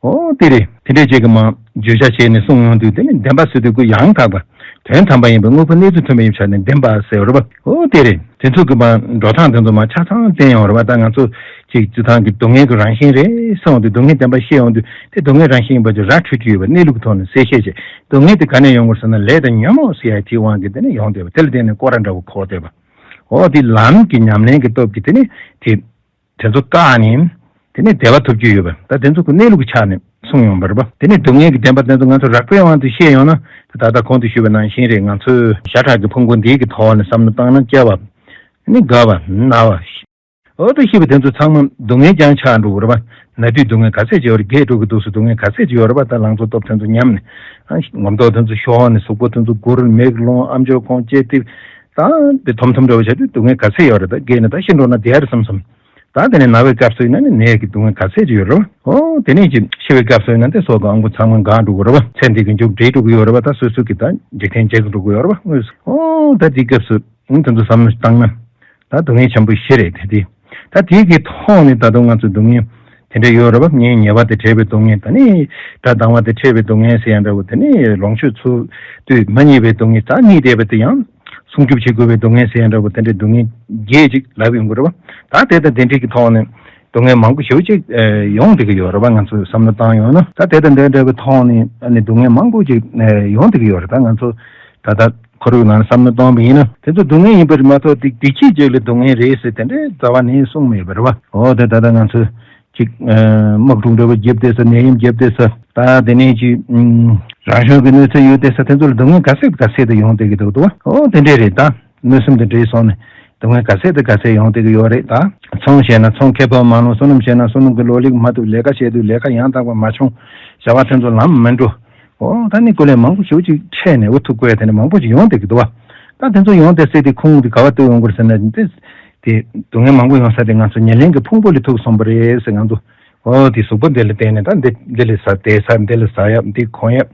འོ་དེ་རེད། དེ་འདྲས་ཅིག་གི་མ་བརྗོད་བྱ་བྱས་ནས་གསུངས་ཡོང་དུས། དེ་ནི་བདེན་པ་ཟེར་དུས་ཀུན་ཡང་དག་པ། དོན་དམ་པ་ཡིན་པའི་དངོས་པོ་གནས་ཚུལ་མཐུན་པ་ཡིན་པའི་ཆ་ནས་བདེན་པ་ཟེར་བ་རེད་པ། འོ་དེ་རེད། དེ་ཚོ་གི་མ་འགྲོ་སྟངས་དེ་ཚོ་མ་ཆ་ཚང་བསྟན་ཡོང་རེད་པ། ད་ང་ཚོ་ཅིག་སྤྱིར་བཏང་གི་སྡུག་བསྔལ་གྱི་རང་བཞིན་རེད་གསུངས་དུས། སྡུག་བསྔལ་བདེན་པ་ཤེས་ཡོང་དུས་དེ་སྡུག་བསྔལ་རང་བཞིན་ཡིན་པ་ཅིག་ར་འཕྲོད་ཀྱི་ཡོད་པ་གནས་ལུགས་ཐོག་ནས་གསལ་བཤད་བྱས། སྡུག་བསྔལ་དེ་ག་ནས་ཡོང་དགོས་ཟེར་ན་ལས་དང་ཉོན་མོངས་ཟེར་ཡ་དེའི་དབང་གིས་དེ་ནས་ཡོང་བསྡད་པ། དེ་ལ་བརྟེན་ནས་སྐོར་ར་འདྲ་བོ་འཁོར་བསྡད་པ། འོ་དེ་ལམ་གྱི་ཉམས་ལེན་གྱི་སྟོབས་ཀྱིས་དེ་ནས་དེ། དེ་ཚོ་བཀག་ནས། དེ་ནས་བདེ་བ་ཐོབ་རྒྱུ་ཡོད་པ། ད་དེ་ཚོ་གི་གནས་ལུགས་ཀྱི་ཆ་ནས་གསུངས་ཡོང་བ་རེད་པ། དེ་ནས་སྡུག་བསྔལ་གྱི་བདེན་པ་དེ་ཚོ་ང་ཚོ་རགས་པའི་དབང་དུ་ཤེས་ཡོང་ན། ད་ལྟ་གོང་དུ་ཞུས་པ་ནང་བཞིན་རེད། ང་ཚོས་ཤ་ཁྲག་གི་ཕུང་པོ་འདི་གི་ཐོག་ནས་བསམ་བློ་བཏང་ན། སྐྱེ་བ། ནི་རྒ་བ། ན་བ། འོ་ད་ཤི་བ་དེ་ཚོ་ཚང་མ་སྡུག་བསྔལ་རྐྱང་ཆགས་འགྲོ་གི་རེད་པ། ན་དུས་སྡུག་བསྔལ་ག་ཚད་ཅིག་ཡོད་རེད། རྒས་འགྲོ་གི་འདུག་ཟེར་སྡུག་བསྔལ་ག་ཚད་ཅིག་ཡོད་རེད་པ། ད་ལང་ཚོ་སྟོབས་དེ་ཚོ་ཉམས་ནས། ཨ་ངོ་མདོག་དེ་ཚོ་ཤོར་ནས། གཟུགས་པོ་དེ་ཚོ་འགུར། མིག་ལོང་། ཨམ་ཅོག་ཁོང་ལྕེ་ཐིབས། ད་དེ་དོམ་དོམ་འདྲ་བོ་བྱ་དུས་སྡུག་བསྔལ་ག་ཚད་ཡོད་རེད། ད་རྒས་ནས་ད་ཤི་འགྲོ་ན་བསྡད་ཡ་རེད་བསམ་བསམ། ད་དེ་ནས་ན་བའི་སྐབས་སུ་ཡིན་ན་ནི་ནད་ཀྱི་སྡུག་བསྔལ་ག་ཚད་ཅིག་ཡོད་རེད་པ། ཨོ་དེ་ནས་ཅིག་ཤི་བའི་སྐབས་སུ་ཡིན་ན་དེ་སྲོག་གི་ཨང་པོ་ཚང་མ་འགག་འགྲོ་གི་རེད་པ། ཚེ་འདི་གི་མཇུག་སྒྲིལ་འགྲོ་གི་ཡོད་རེད་པ། ད་སོ་སོ་གི་ད་འཇིག་རྟེན་བརྗེད་འགྲོ་གི་ཡོད་རེད་པ། དངོས་སུ་ཨོ་ད་དེའི་སྐབས་སུ་ཨང་དེ་ཚོ་བསམ་བློ་བཏང་ན། ད་སྡུག་བསྔལ་ཆེན་པོ་ཞེ་རེད་དེ། དེ་ད་དེའི་གི་ཐོག་ནས་ད་དུང་ང་ཚོ་སྡུག་བསྔལ་དེ་འདྲ་ཡོད་རེད་པ། གཉེན་ཉེ་བ་དང་འཕྲད་པའི་སྡུག་བསྔལ། ད་ནི་དགྲ་སྡང་བ་དང་འཕྲད་པའི་སྡུག་བསྔལ་ཟེར་ཡ་འདྲ་བོ། དེ་ནི་ལོངས་སྤྱོད་ཚུལ་དུ་མ་རྙེད་པའི་སྡུག་བསྔལ། ད་རྙེད་བསྡད་པ་དེ་ཡང་སྲུང་སྐྱོབ་བྱེད་དགོས་པའི་སྡུག་བསྔལ་ཟེར་ཡ་འདྲ་བོ། དེ་འདྲའི་སྡུག་བསྔལ་བརྒྱད་ཅིག་ལབ་ཡོང་གི་རེད་པ། ད་དེ་དང་དེ་འདྲའི་གི་ཐོག་ནས་སྡུག་བསྔལ་མང་པོ་ཞེ་པོ་ཅིག་ཡོང་བསྡད་ཀྱི་ཡོད་རེད་པ། ང་ཚོས་བསམ་བློ་བཏང་ཡོང་ན། ད་དེ་དང་དེ་འདྲ་བའི་ཐོག་ནས་ཨ་ནི་སྡུག་བསྔལ་མང་པོ་ཅིག་ཡོང་བསྡད་ཀྱི་ཡོད་རེད། ད་ང་ཚོ་ད་ལྟ་ཁོར་ཡུག་ནང་བསམ་བློ་གཏོང་བ་ཡིན་ན། དེ་ཚོ་སྡུག་བསྔལ་ཡིན་པ་རེད་མ་གཏོགས། དེ་བདེ་སྐྱིད་ཅིག་ལ་སྡུག་བསྔལ་རེད་ཟེར་དེ་འདྲའི་རྩ་བ་ནས་གསུངས་མེད་པ་རེད་པ། འོ་དེ་ད་ལྟ་ང་ཚོས་ཅིག་དམག་འཁྲུག་འདྲ་བོ་བརྒྱབ་བསྡད་ས། ནད་ཡམས་བརྒྱབ་བསྡད་ས། ད་དེ་ནས་ཅིག་རང་བྱུང་གི་གནོད་འཚེ་ཡོད་བསྡད་ས་དེ་ཚོ་ལ་སྡུག་བསྔལ་ག་ཚད་ག་ཚད་དུ་ཡོང་བསྡད་ཀྱི་འདུག་འདུག་པ། འོ་དེ་འདྲས་རེད། ད་གནོད་སེམས་དེ་འདྲས་སོང་ནས་ སྡུག་བསྔལ་ག་ཚད་དང་ག་ཚད་ཡོང་བསྡད་ཀྱི་ཡོད་རེད། ད་ཚོང་བྱས་ན་ཚོང་ཁེ་ཕན་མ་ལོངས། བསོད་ནམས་བྱས་ན་བསོད་ནམས་ཀྱི་ལོ་ལེགས་མ་ཐུབ། ལས་ཀ་བྱས་དུས་ལས་ཀ་ཡང་དག་པ་མ་བྱུང་། བྱ་བ་དེ་ཚོ་ལམ་མི་འགྲོ། ཨོ་ད་ནི་ཀུ་ལས་མང་པོ་ཞེ་པོ་ཅིག་འཕྲད་ནས་འུ་ཐུག་དགོས་དེ་འདྲ་མང་པོ་ཅིག་ཡོང་བསྡད་ཀྱི་འདུག་བ། ད་དེ་ཚོ་ཡོང་བསྡད་སྲིད་དེ་ཁོང་གིས་ག་བ་ལྟོས་ཡོང་དགོས་ཟེར་ན། དེ་དེ་སྡུག་བསྔལ་མང་པོ་ཡོང་ས་དེ་ང་ཚོ་ཉེར་ལེན་གྱི་ཕུང་པོ་ལ་ཐུག་སོང་བ་རེད་ཟེར། ང་ཚོ་ཨོ་དེ་གཟུགས་པོ་འདི་ལ་བརྟེན་ནས། ད་འདི་འདི་ལ་ཟ་དེ་ཟ། འདི་ལ་ཟ་ཡ། འདི་གོན་ཡ།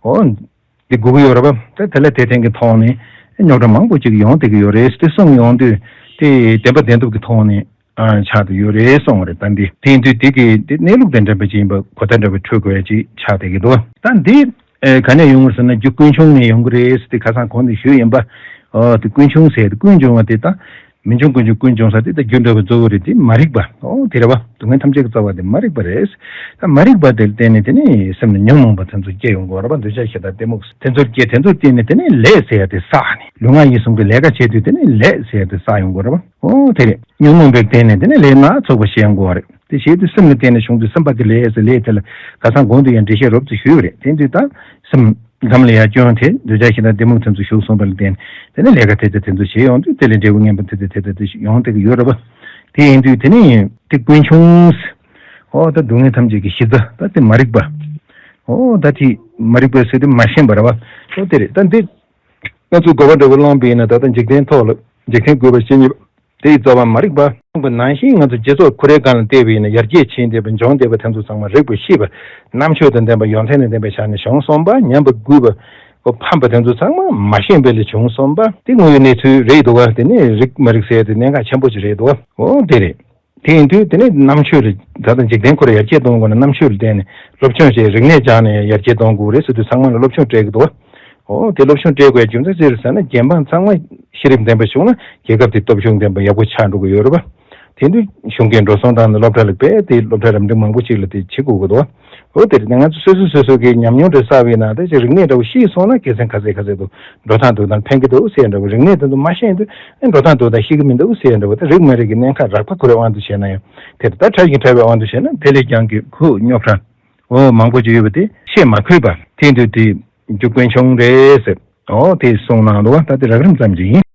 ཨོ་འདི་དགོས་ཀྱི་ཡོད་རེད་པ། ད་དེ་ལ་དེ་ཐེངས་ཀྱི་ཐོག་ནས་རྙོག་དྲ་མང་པོ་ཅིག་ཡོང་བསྡད་ཀྱི་ཡོད་རེད་ཟེར་གསུངས་ཡོང་དུས། དེ་བདེན་པ་བདེན་ཐུབ་ཀྱི་ཐོག་ནས་ཨ་ཆགས་བསྡད་ཡོད་རེད་གསུངས་པ་རེད། ད་འདི་དེ་ཡིན་དུས་དེ་གི་དེ་གནས་ལུགས་དེ་འདྲ་འདྲ་ཅིག་ཡིན་པ་གོ་བརྡ་འདྲ་པོ་འཕྲོད་དགོས་ཡ་ཅིག་ཆགས་བསྡད་ཀྱི་འདུག་ད་འདི་ཨེ་ག་ནས་ཡོང་བ་རེད་ཟེར་ན། རྒྱུ་ཀུན་འབྱུང་ནས་ཡོང་གི་རེད་ཟེར་དེ་ཁ་སང་གོང་དུ་ཞུས་ཡིན་པ། ཨོ་དེ་ཀུན་འབྱུང་ཟེར་དེ་ཀུན་འབྱུང་བ་དེ་ད། མི་འབྱུང་ཀུན་འབྱུང་། ཀུན་འབྱུང་ས་དེ་ད་རྒྱུ་འབྲས་བུ་གཙོ་བོ་རེད། དེ་མ་རིག་པ། ཨོ་དེ་རེད་པ། སྡུག་བསྔལ་ཐམས་ཅད་ཀྱི་རྩ་བ་དེ་མ་རིག་པ་རེད། ད་མ་རིག་པ་དེ་ལ་བརྟེན་ནས་དེ་ནས་སེམས་ལ་ཉོན་མོངས་པ་དེ་ཚོ་སྐྱེ་ཡོང་གི་ཡོད་རེད་པ། འདོད་ཆགས་ཞེ་སྡང་གཏི་མུག་དེ་ཚོ་སྐྱེ། དེ་ཚོ་བརྟེན་ནས་དེ་ནས་ལས་ཟེར་ཡ་དེ་བསགས་ནས། ལུས་ངག་ཡིད་གསུམ་གྱི་ལས་ཀ་བྱེད་དུས་དེ་ནས་ལས་ཟེར་ཡ་དེ་བསགས་ཡོང་གི་ཡོད་རེད་པ། ཨོ་དེ་རེད། ཉོན་མོངས་པའི་བརྟེན་ནས་དེ་ནས་ལས་སྣ་ཚོགས་པ་བྱེད་ཡོང་གི་ཡོད་རེད། དེ་བྱེད་དུས་སེམས་ལ་བརྟེན་ནས་བྱུང་དུས་སེམས་པ་དེ་ལས་ཟེར། ལས་དེ་ལ་ཁ་སང་གོང་དུ་ཡང་འགྲེལ་བཤད་རོབ་ཙམ་ཞུས་པ་རེད། དེ་དུས་ད་སེམས་སྒམ་ལ་ཡར་བསྐྱོན་ཏེ་འདོད་ཆགས་ཞེ་སྡང་གཏི་མུག་དེ་ཚོ་ཞུགས་སོང་བ་ལ་བརྟེན། དེ་ནས་ལས་ཀ་དེ་ཚོ་དེ་ཚོ་བྱེད་ཡོང་དུས་དེ་ལས་འབྲས་བུ་ངན་པ་དེ་ཚོ་དེ་ཚོ་དེ་ཡོང་བསྡད་ཀྱི་ཡོད་རེད་པ། དེ་ཡིན་དུས་དེ་ནས་དེ་ཀུན་འབྱུང་། ཨོ་ད་སྡུག་བསྔལ་ཐམས་ཅད་ཀྱི་གཞི་རྩ་ད་དེ་མ་རིག་པ། ཨོ་ད་དེ་མ་རིག་པ་ཟེར་དུས་མ་ཤེས་པ་རེད་པ། ཨོ་དེ་རེད། ད་འདི་ང་ཚོས་གོ་བ་འདྲ་བོ་བླངས་པ་ཡིན་ན། ད་ལྟ་འཇིག་རྟེན་ཐོག་ལ་འཇིག་རྟེན་བཀོད་པ་ཇི་སྙེད་པ། དེའི་རྩ་བ་མ་རིག་པ། ནང་པ་ནང་བཞིན་ང་ཚོ་སྤྱི་ཚོགས་ཁོ་རའི་སྒང་ལ་བལྟས་པ་ཡིན་ན། ཡར་རྒྱས་ཕྱིན་བསྡད་པ་འབྱུང་བསྡད་པ་དེ་ཚོ་ཚང་མ་རིག་པ་ཤེས་པ། རྣམ་དཔྱོད་དང་ལྡན་པ། ཡོན་ཏན་དང་ལྡན་པ་ཆགས་ནས་བྱུང་སོང་བ། ཉམས་པ་རྒུད་པ། ཨོ་ཕམ་པ་དེ་ཚོ་ཚང་མ་མ་ཤེས་པ་ལས་བྱུང་སོང་བ། དེ་དངོས་ཡོད་གནས་ཚུལ་རེད་འདུག་ག། དེ་ནས་རིག་མ་རིག་ཟེར་དེ་གནད་འགག་ཆེན་པོ་ཅིག་རེད་འདུག་ག། ཨོ་དེ་རེད། དེ་ཡིན་དུས་དེ་ནས་རྣམ་དཔྱོད་ལ། ད་ལྟ་འཇིག་རྟེན་ཁོ་ར་ཡར་རྒྱས་གཏོང་དགོས་ན་རྣམ་དཔྱོད་ལ་བརྟེན་ནས་སློབ་སྦྱོང་བྱས། རིག་གནས་སྦྱངས་ནས་ཡར་རྒྱས་གཏོང་དགོས་རེད་ཟེར་དུས་ཚང་མ་ལ་སློབ་སྦྱོང་སྤྲད་ཀྱི་འདུག་ག། ཨོ་དེ་སློབ་སྦྱོང་སྤྲད་དགོས་རྒྱུ་མཚན་ཅི་རེད་ཟེར་ན། རྒན་འབངས་ཚང་མ་ཤེས་རིག་ལྡན་པ་བྱུང་ན་རྒྱལ་ཁབ་དེ་སྟོབས་ཤུགས་ལྡན་པ་ཡག་པོ་ཆགས་འགྲོ་གི་ཡོད་རེད་པ། དེ་དུས་གཞུང་གིས་འགྲོ་སོང་བཏང་ནས་སློབ་གྲྭ་ལ་རྦད་དེ་སློབ་གྲྭ་རབ་འབྲིང་མང་པོ་ཅིག་ལ་དེ་བྱེད་དགོས་ཀྱི་འདུག་ག། འོ་དེ་རེད། ང་ཚོ་སོ་སོ་སོ་སོ་གི་ཉམས་མྱོང་འདྲ་བསགས་པ་ཡིན་ན། དེ་ཅིག་རིག་གནས་འདྲ་བོ་ཤེས་སོང་ན་དགེ་མཚན་ག་ཚད་ག་ཚད་འདུག། འགྲོ་སྟངས་འདུག་དང་ཕན་གྱི་འདུག་ཟེར་འདྲ་བོ། རིག་གནས་དེ་ཚོ་མ་ཤེས་དུས་ཨེ་འགྲོ་སྟངས་འདུག་དང་ཤེས་ཀྱི་མི་འདུག་ཟེར་འདྲ་བོ། དེ་རིགས་མ་རིགས་ཀྱི་གནད་འགག་རགས་པ་ཁོ་རའི་དབང་དུ་བྱས་ན་ཡང་། དེ་ད་ཁྲ་ཞིང་ཁྲ་བའི་དབང་དུ་བྱས་ན་དེ་ལས་ཀྱང་གི་ཁོ་རྙོག་དྲ་འོ་མང་པོ་ཅིག་ཡོད་པ་དེ་བཤད་མ་ཁུལ་པ། དེ་དུས་དེ་རྒྱུ་ཀུན་འབྱུང་རེད་ཟེར། འོ་དེ་གསུངས་གནང་འདུག་བ། ད་དེ་རགས་རིམ་ཙམ་ཅིག་ཡིན།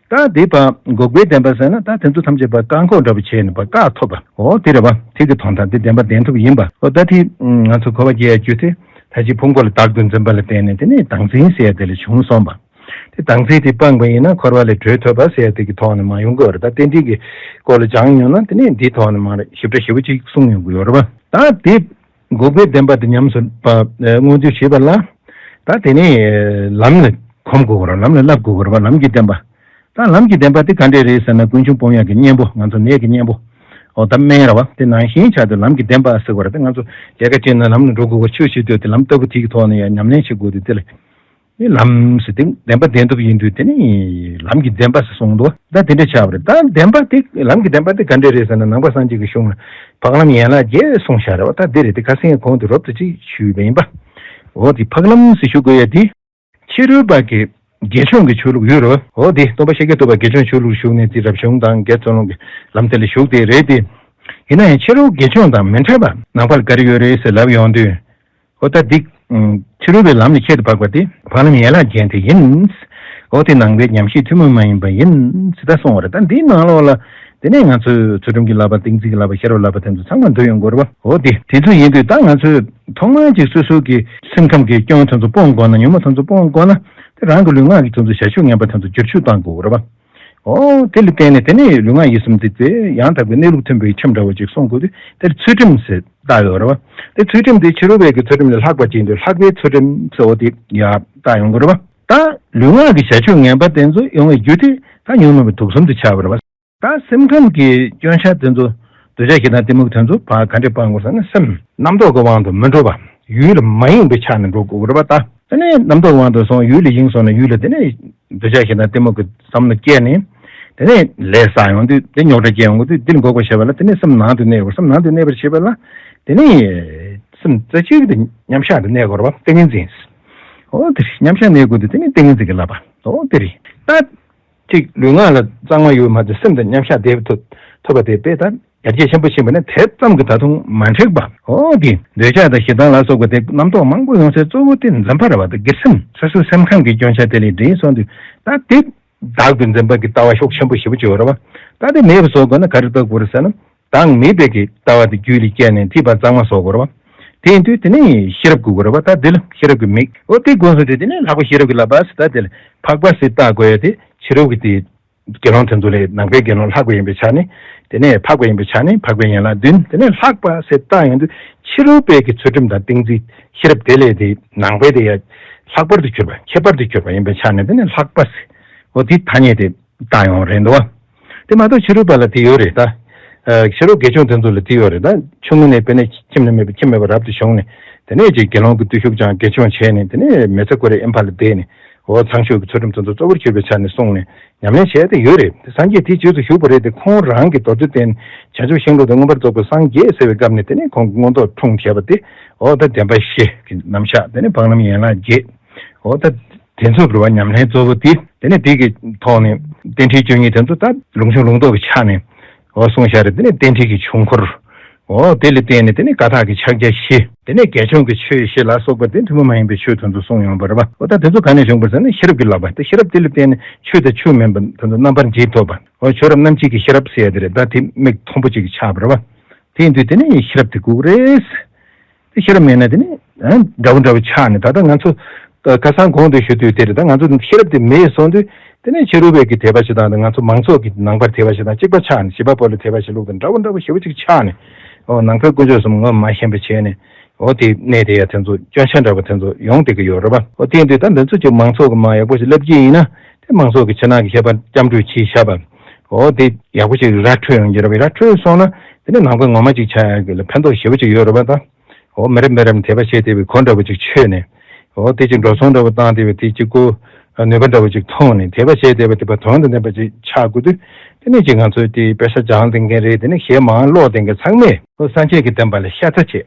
ད་དེ་ཕར་འགོག་པའི་བདེན་པ་ཟེར་ན། ད་དེ་ཚོ་ཐམས་ཅད་ཕར་བཀག་འགོག་འདྲ་པོ་བྱས་ནས་ཕར་བཀག་ཐུབ་པ། འོ་དེ་རེད་པ། དེ་གི་དོན་དག་འདི་བདེན་པ་བདེན་ཐུབ་ཡིན་པ། འོ་ད་དེ་ང་ཚོ་གོ་བ་རྒྱས་རྒྱུ་དེ། ད་ཅི་ཕུང་པོ་ལ་བདག་ཏུ་འཛིན་པ་ལ་བརྟེན་ནས་དེ་ནས་བདག་འཛིན་ཟེར་ཡ་དེ་ལས་བྱུང་སོང་བ། དེ་བདག་འཛིན་དེ་སྤངས་པ་ཡིན་ན་འཁོར་བ་ལས་གྲོལ་ཐུབ་པ་ཟེར་ཡ་དེ་གི་ཐོག་ནས་མར་ཡོང་གི་ཡོད་རེད། ད་རྟེན་འབྲེལ་གྱི་སྐོར་ལ་སྦྱངས་ཡོང་ན་དེ་ནས་འདིའི་ཐོག་ནས་མར་ཞིབ་ཕྲ་ཞིབ་པོ་ཅིག་གསུངས་ཡོང་གི་ཡོད་རེད་པ། ད་དེ་འགོག་པའི་བདེན་པ་དེ་ཉམས་སུ་བ་མངོན་དུ་བྱེད་པ་ལ། ད་དེ་ནས་ལམ་ལ་གོམས་དགོས་ཀྱི་རེད། ལམ་ལ་བསླབ་དགོས་ཀྱི་རེད་པ། ལམ་གྱི་བདེན་པ། ད་ལམ་གྱི་བདེན་པ་དེ་ག་འདྲས་རེད་ཟེར་ན། ཀུན་འབྱུང་སྤོང་ཡག་གི་གཉེན་པོ། ང་ཚོ་ནད་ཀྱི་གཉེན་པོ། འོ་ད་སྨན་རེད་པ། དེ་ནང་བཞིན་ཆགས་དུས་ལམ་གྱི་བདེན་པ་ཟེར་དགོས་རེད། དེ་ང་ཚོ་ལས་ཀ་བྱེད་ན་ལམ་ལ་འགྲོ་དགོས་ཀྱི། ཆོས་བྱེད་དུས་དེ་ལམ་ལྟ་བུ་དེ་གི་ཐོག་ནས་ཡང་ཉམས་ལེན་བྱེད་དགོས་དུས། དེ་ལ་ནི་ལམ་ཟེར་དེ་བདེན་པ་བདེན་ཐུབ་ཡིན་དུས་དེ་ནི་ལམ་གྱི་བདེན་པ་ཟེར་གསུངས་འདུག། ད་དེ་འདྲ་ཆགས་པ་རེད། ད་བདེན་པ་དེ། ལམ་གྱི་བདེན་པ་དེ་ག་འདྲས་རེད་ཟེར་ན། ནང་པ་སངས་རྒྱས་ཀྱི་གཞུང་ལ་འཕགས་ལམ་ཡན་ལག་བརྒྱད་གསུངས་བཞག་རེད་པ། ད་འདི་རེད། དེ་ཁ་སང་གོང་དུ་རོབ་ཙམ་ཅིག་ཞུས་པ་ཡིན་པ། འོ་དེ་འཕགས་ལམ་ཟེར་ཞུ་དགོས་ཡ་དེ། ཕྱི་རོལ་པ་གི་དགེ་སྦྱོང་གི་ཆོས་ལུགས་ཡོད་རེད་པ། འོ་དེ་སྟོན་པ་ཤཱཀྱ་ཐུབ་པ་དགེ་སྦྱོང་ཆོས་ལུགས་ཞུགས་ནས་དེ་རབ་བྱུང་དང་དགེ་ཚུལ་སློང་གི་ལམ་དེ་ལ་ཞུགས་དེ་རེད་དེ། ཡིན་ན་ཡང་ཕྱི་རོལ་དགེ་སྦྱོང་དང་མི་འཕྲད་པ་ནང་པར་ག་རེ་ཡོད་རེད་ཟེར་ལབ་ཡོང་དུས། འོ་ད་འདི་ཕྱི་རོལ་པའི་ལམ་ལ་ཁྱད་དུ་འཕགས་པ་དེ་འཕགས་ལམ་ཡན་ལག་བརྒྱད་དེ་ཡིན། འོ་དེ་ནང་པའི་ཉམས་བཞེས་ཐུན་མོང་མ་ཡིན་པ་ཡིན་ཟེར་ད་གསུངས་པ་རེད། ད་འདིའི་ནང་ལོགས་ལ་དེ་ནས་ང་ཚོས་ཚུལ་ཁྲིམས་ཀྱི་བསླབ་པ། ཏིང་འཛིན་གྱི་བསླབ་པ། ཤེས་རབ་བསླབ་པ་དེ་ཚོ་ཚང་མ་འདུ་ཡོང་གི་རེད་པ། འོ་དེ་དེ་ཚོ་ཡིན་དུས་ད་ང་ཚོས་ཐོག་མར་ཅིག་སོ་སོ་གི་སེམས་ཁམས་ཀྱི་སྐྱོན་དེ་ཚོ་སྤོང་དགོས་ན། ཉོན་མོངས་དེ་ཚོ་སྤོང་དགོས་ན། དེ་རང་གི་ལུས་ངག་གི་དེ་ཚོ་བྱ་སྤྱོད་ངན་པ་དེ་ཚོ་བསྒྱུར་བཅོས་གཏང་དགོས་རེད་པ། འོ་དེ་ལ་བརྟེན་ནས་དེ་ནས་ལུས་ངག་ཡིད་གསུམ་དེ་དེ་ཡང་དག་པའི་གནས་ལུགས་མཐུན་པའི་ཁྲིམས་འདྲ་བོ་ཅིག་སྲུང་དགོས་དུས། དེར་ཚུལ་ཁྲིམས་ཟེར་བཏགས་ཡོད་རེད་པ། དེ་ཚུལ་ཁྲིམས་དེ་ཕྱི་རོལ་པའི་གི་ཚུལ་ཁྲིམས་ལས་ལྷག་པ་ཅིག་ཡིན་དུས། ལྷག་པའི་ཚུལ་ཁྲིམས་ཟེར་བ་དེ་ཡར་བཏགས་ཡོང་གི་རེད་པ། ད་ལུས་ངག་གི་བྱ་སྤྱོད་ངན་པ་དེ་ཚོ་ཡོང་བའི་རྒྱུ་དེ་ད་ཉོན་མོངས་པའི་དུག་གསུམ་དེ་ཆགས་པ་རེད་པ། ད་སེམས་ཁམས་ཀྱི་སྐྱོན་ཆ་དེ་ཚོ། འདོད་ཆགས་ཞེ་སྡང་གཏི་མུག་དེ་ཚོ་ཕར་ག་འདྲས་སྤང་དགོས་ཟེར་ན། སེམས་རྣམ་རྟོག་གི་དབང་དུ་མི་འགྲོ་བ། ཡུལ་ལ་མ་ཡེངས་པའི་ཆ་ནས་འགྲོ་དགོས་རེད་པ། ད་དེ་ནས་རྣམ་རྟོག་དབང་དུ་སོང་། ཡུལ་ལ་ཡེངས་སོང་ན་ཡུལ་ལ་དེ་ནས་འདོད་ཆགས་ཞེ་སྡང་གཏི་མུག་གི་བསམ་བློ་སྐྱེས་ནས། དེ་ནས་ལས་བསགས་ཡོང་དུས་དེ་རྙོག་དྲ་སྐྱེ་ཡོང་གི་དུས། འདི་ལ་འགོག་པར་བྱེད་པ་ལ་དེ་ནས་སེམས་ནང་དུ་གནས་དགོས། སེམས་ནང་དུ་གནས་པར་བྱེད་པ་ལ་དེ་ནས་སེམས་རྩེ་གཅིག་ཏུ་མཉམ་བཞག་ཏུ་གནས་དགོས་རེད་པ། ཏིང་ངེ་འཛིན། འོ་དེ་རེད། མཉམ་བཞག་གནས་དགོས་དུས་དེ་ནས་ཏིང་ངེ་འཛིན་གྱི་བསླབ་པ། འོ་དེ་རེད། ད་གཅིག་ལུས་ངག་ལ་གཙང་མ་ཡོད་མ་ཐུབ། སེམས་དང་མཉམ་བཞག་བསྡད་ཐུབ་ཐུབ་པ་དེ་དཔེ་ད་ཡར་རྒྱས་ཆེན་པོ་ཕྱིན་པ་ནི་དེ་ཙམ་གྱིས་ད་དུང་མ་འགྲིག་པ། འོ་དེ་འདོད་ཆགས་དང་ཞེ་སྡང་ལ་སོགས་པ་དེ་རྣམ་རྟོག་མང་པོ་ཡོང་སའི་གཙོ་བོ་དེ་འཛིན་པ་རེད་པ། དེ་སྒེར་སེམས། སོ་སོའི་སེམས་ཁམས་ཀྱི་སྐྱོན་ཆ་དེ་ལས་འདྲེས་སོང་དུས། ད་དེ་ བདག་ཏུ་འཛིན་པ་གི་ལྟ་བ་ཤུགས་ཆེན་པོ་ཞེ་པོ་ཅིག་ཡོད་རེད་བ། ད་དེ་མེད་པ་བཟོ་དགོས་ན་ག་རེ་བཟོ་དགོས་རེད་ཟེར་ན། བདག་མེད་པའི་གི་ལྟ་བ་དེ་རྒྱུད་ལ་སྐྱེས་ནས་ཐིགས་པ་གཙང་མ་བཟོ་དགོས་རེད་བ། དེ་ཡིན་དུས་དེ་ནས་ཤེས་རབ་དགོས་དགོས་རེད་བ། ད་དེ་ལ་ཤེས་རབ་ཀྱི་མིག་འོ་དེ་དགོས་སོང་དུས་དེ་ནས་ལྷག་པ་ཤེས་རབ་ཀྱི་བསླབ་པ་ཟེར། ད་དེ་ལ་འཕགས་པ་ཟེར་བཏགས་དགོས་ཡ་དེ་ཕྱི་རོལ་གྱི་དེ། དགེ་སློང་དེ་ཚོ་ལས་ནང་པའི་དགེ་སློང་ལྷག་པ་ཡིན་པའི་ཆ་ནས། དེ་ནས་འཕགས་པ་ཡིན་པའི་ཆ་ནས་འཕགས་པའི་ཡན་ལག་བདུན། དེ་ནས་ལྷག་པ་ཟེར་བཏགས་ཡོང་དུས་ཕྱི་རོལ་པའི་གི་ཚུལ་ཁྲིམས་དང་ཏིང་འཛིན་ཤེས་རབ་དེ་ལས་དེ་ནང་པའི་དེ་ཡ་ལྷག་པར་དུ་གྱུར་པ། ཁྱད་པར་དུ་གྱུར་པ་ཡིན་པའི་ཆ་ནས་དེ་ནས་ལྷག་པ་ཟེར། འོ་དེ་ཐ་སྙད་དེ་བཏགས་ཡོང་རེད་འདུག་བ། དེ་མ་གཏོགས་ཕྱི་རོལ་པ་ལ་དེ་ཡོད་རེད་ད། ཨ་ཕྱི་རོལ་དགེ་སྦྱོང་དེ་ཚོ་ལ་དེ་ཡོད་རེད་ད། ཆུང་ངུ་ནས་དཔེར་ན་ཁྱིམ་ནས་མེད་པའི་ཁྱིམ་མེད་པར་རབ་ཏུ་བྱུང་ནས། དེ་ནས་ཅིག་དགེ་སློང་གི་བརྟུལ་ཞུགས་ཀྱང་དགེ་སྦྱོང་བྱས་ནས། དེ་ནས་མི་ཚེ་ཁོ་རའི་ཨེ་ཕ་ལ་བསྡད་ནས། འོ་ཚངས་སྤྱོད་ཀྱི་ཚུལ་ཁྲིམས་དེ་ཚོ་གཙོ་བོར་གྱུར་པའི་ཆ་ནས་བསྲུངས་ནས་ཉམས་ལེན་བྱས་ཏེ་ཡོད་རེད། དེ་སངས་རྒྱས་དེའི་རྗེས་སུ་ཞུགས་པ་རེད་དེ། ཁོང་རང་གི་མདོ་རྒྱུད་བསྟན་ནས་བྱང་ཆུབ་ཤིང་ལུག་དང་མངོན་པར་རྫོགས་པའི་སངས་རྒྱས་ཟེར་བའི་སྐབས་ནས་དེ་ནས་ཁོང་གི་མངོན་རྟོགས་འཁྲུངས་བྱས་པ་དེ། འོ་ད་བདེན་པ་བཞི་གི་རྣམ་གཞག་དེ་ནས་སྤང་ལམ་ཡན་ལག་བརྒྱད། འོ་ད་དེ་ཚོ་རུ་བ་ཉམས་ལེན་གཙོ་བོ་དེ། དེ་ནས་དེ་གི་ཐོག་ནས་རྟེན་འབྲེལ་བཅུ་གཉིས་དེ་ཚོ་ད་ལུང་ཆུང་ལུང་རྟོགས་ཀྱི་ཆ་ནས། འོ་གསུངས་བཞག་རེད། དེ་ནས་རྟེན་འབྲེལ་གྱི་ཆོས་འཁོར། འོ་དེ་ལ་བརྟེན་ནས་དེ་ནས་ཀ་དག་གི་ཕྱག་རྒྱ་བཞི། དེ་ནས་དགེ་སྦྱོང་གི་ཆོས་བཞི་ལ་སོགས་པ་དེ་ཐུན་མོང་མ་ཡིན་པའི་ཆོས་དེ་ཚོ་གསུངས་ཡོང་བ་རེད་པ། འོ་ད་དེ་ཚོ་ག་ནས་བྱུང་བ་ཟེར་ན་ཤེས་རབ་ཀྱི་བསླབ་པ་དེ། ཤེས་རབ་དེ་ལ་བརྟེན་ནས་ཆོས་དང་ཆོས་མིན་པ་དེ་ཚོ་རྣམ་པར་འབྱེད་ཐུབ་པ། འོ་ཆོས་རབ་རྣམ་འབྱེད་ཀྱི་ཤེས་རབ་ཟེར་ཡ་དེ་རེད། ད་དེ་མིག་མཐོན་པོ་ཅིག་གི་ཆགས་པ་རེད་པ། དེ་ཡིན་དུས་དེ་ནས་ཤེས་རབ་དེ་དགོས་ཀྱི་རེད། དེ་ཤེས་རབ་མེད་ན་དེ་ནི་ཨ་འདྲ་བོ་འདྲ་བོ་ཆགས་ནས། ད་ལྟ་ང་ཚོ་ཁ་སང་གོང་དུ་ཞུ་དུས་དེ་རེད། ད་ང་ཚོ་ཤེས་རབ་དེ་མེད་སོང་དུས་དེ་ནས་ཕྱི་རོལ་པའི་གི་དད་པ་བྱེད་སྟངས་དང་ང་ཚོ་མང་ཚོགས་ཀྱི་ནང་པར་དད་པ་བྱེད་སྟངས་གཅིག་པ་ཆགས་ནས། བྱིས་པ་པོ་ལ་དད་པ་བྱེད་ལུགས་དང་འདྲ་བོ་འདྲ་བོ་ཞེ་པོ་ཅིག་ཆགས་ནས། འོ་ནང་པའི་དཀོན་མཆོག་གསུམ་ངོ་མ་ཤེས་པ་བྱས་ནས། འོ་དེ་གནས་དེ་ཡ་དེ་ཚོ་སྐྱོན་ཆ་འདྲ་བོ་དེ་ཚོ་ཡོང་བསྡད་ཀྱི་ཡོད་རེད་པ། འོ་དེ་ཡིན་དུས་ད་འདི་ཚོ་ཅིག་མང་ཚོགས་ཀྱི་མ་ཡག་པོ་ཞིག་བསླབ་ཀྱི་ཡིན་ན། དེ་མང་ཚོགས་ཀྱི་ཕྱི་ནང་གི་ཁྱད་པར་སྐྱབས་འགྲོས་བྱས་བཞག་པ། འོ་དེ་ཡག་པོ་ཞིག་ར་འཕྲོད་ཡོང་གི་རེད་པ། ར་འཕྲོད་སོང་ན་དེ་ནས་ནང་པ་ངོ་མ་ཅིག་ཆགས་ཡག་གི་ལ་ཕན་ཐོགས་ཞེ་པོ་ཅིག་ཡོད་རེད་པ། ད་འོ་མི་རབས་མི་རབས་ནས་དད་པ་བྱས་བསྡད་པའི་གོ་འདྲ་བོ་ཅིག་ཆོད་ནས། འོ་དེ་ཅིག་འགྲོ་སོང་འདྲ་བོ་བཏང་བསྡད་པའི་དེ་ཅིག་གོ་ནུས་པ་འདྲ་བོ་ཅིག་ཐོངས་ནས་དད་པ་བྱས་བསྡད་པ་དེ་བ་དོན་དང་ལྡན་པ་ཅིག་ཆགས་དགོས་དུས། དེ་ནས་ཅིག་ང་ཚོའི་དེ་པེ་ཤ་སྦྱང་བསྡད་མཁན་རེད། དེ་ནས་གཞས་མང་ཀློག་བསྡད་མཁན་ཚང་མས་འོ་སངས་རྒྱས་ཀྱི་བསྟན་པ་ལ་ཤ་ཚ་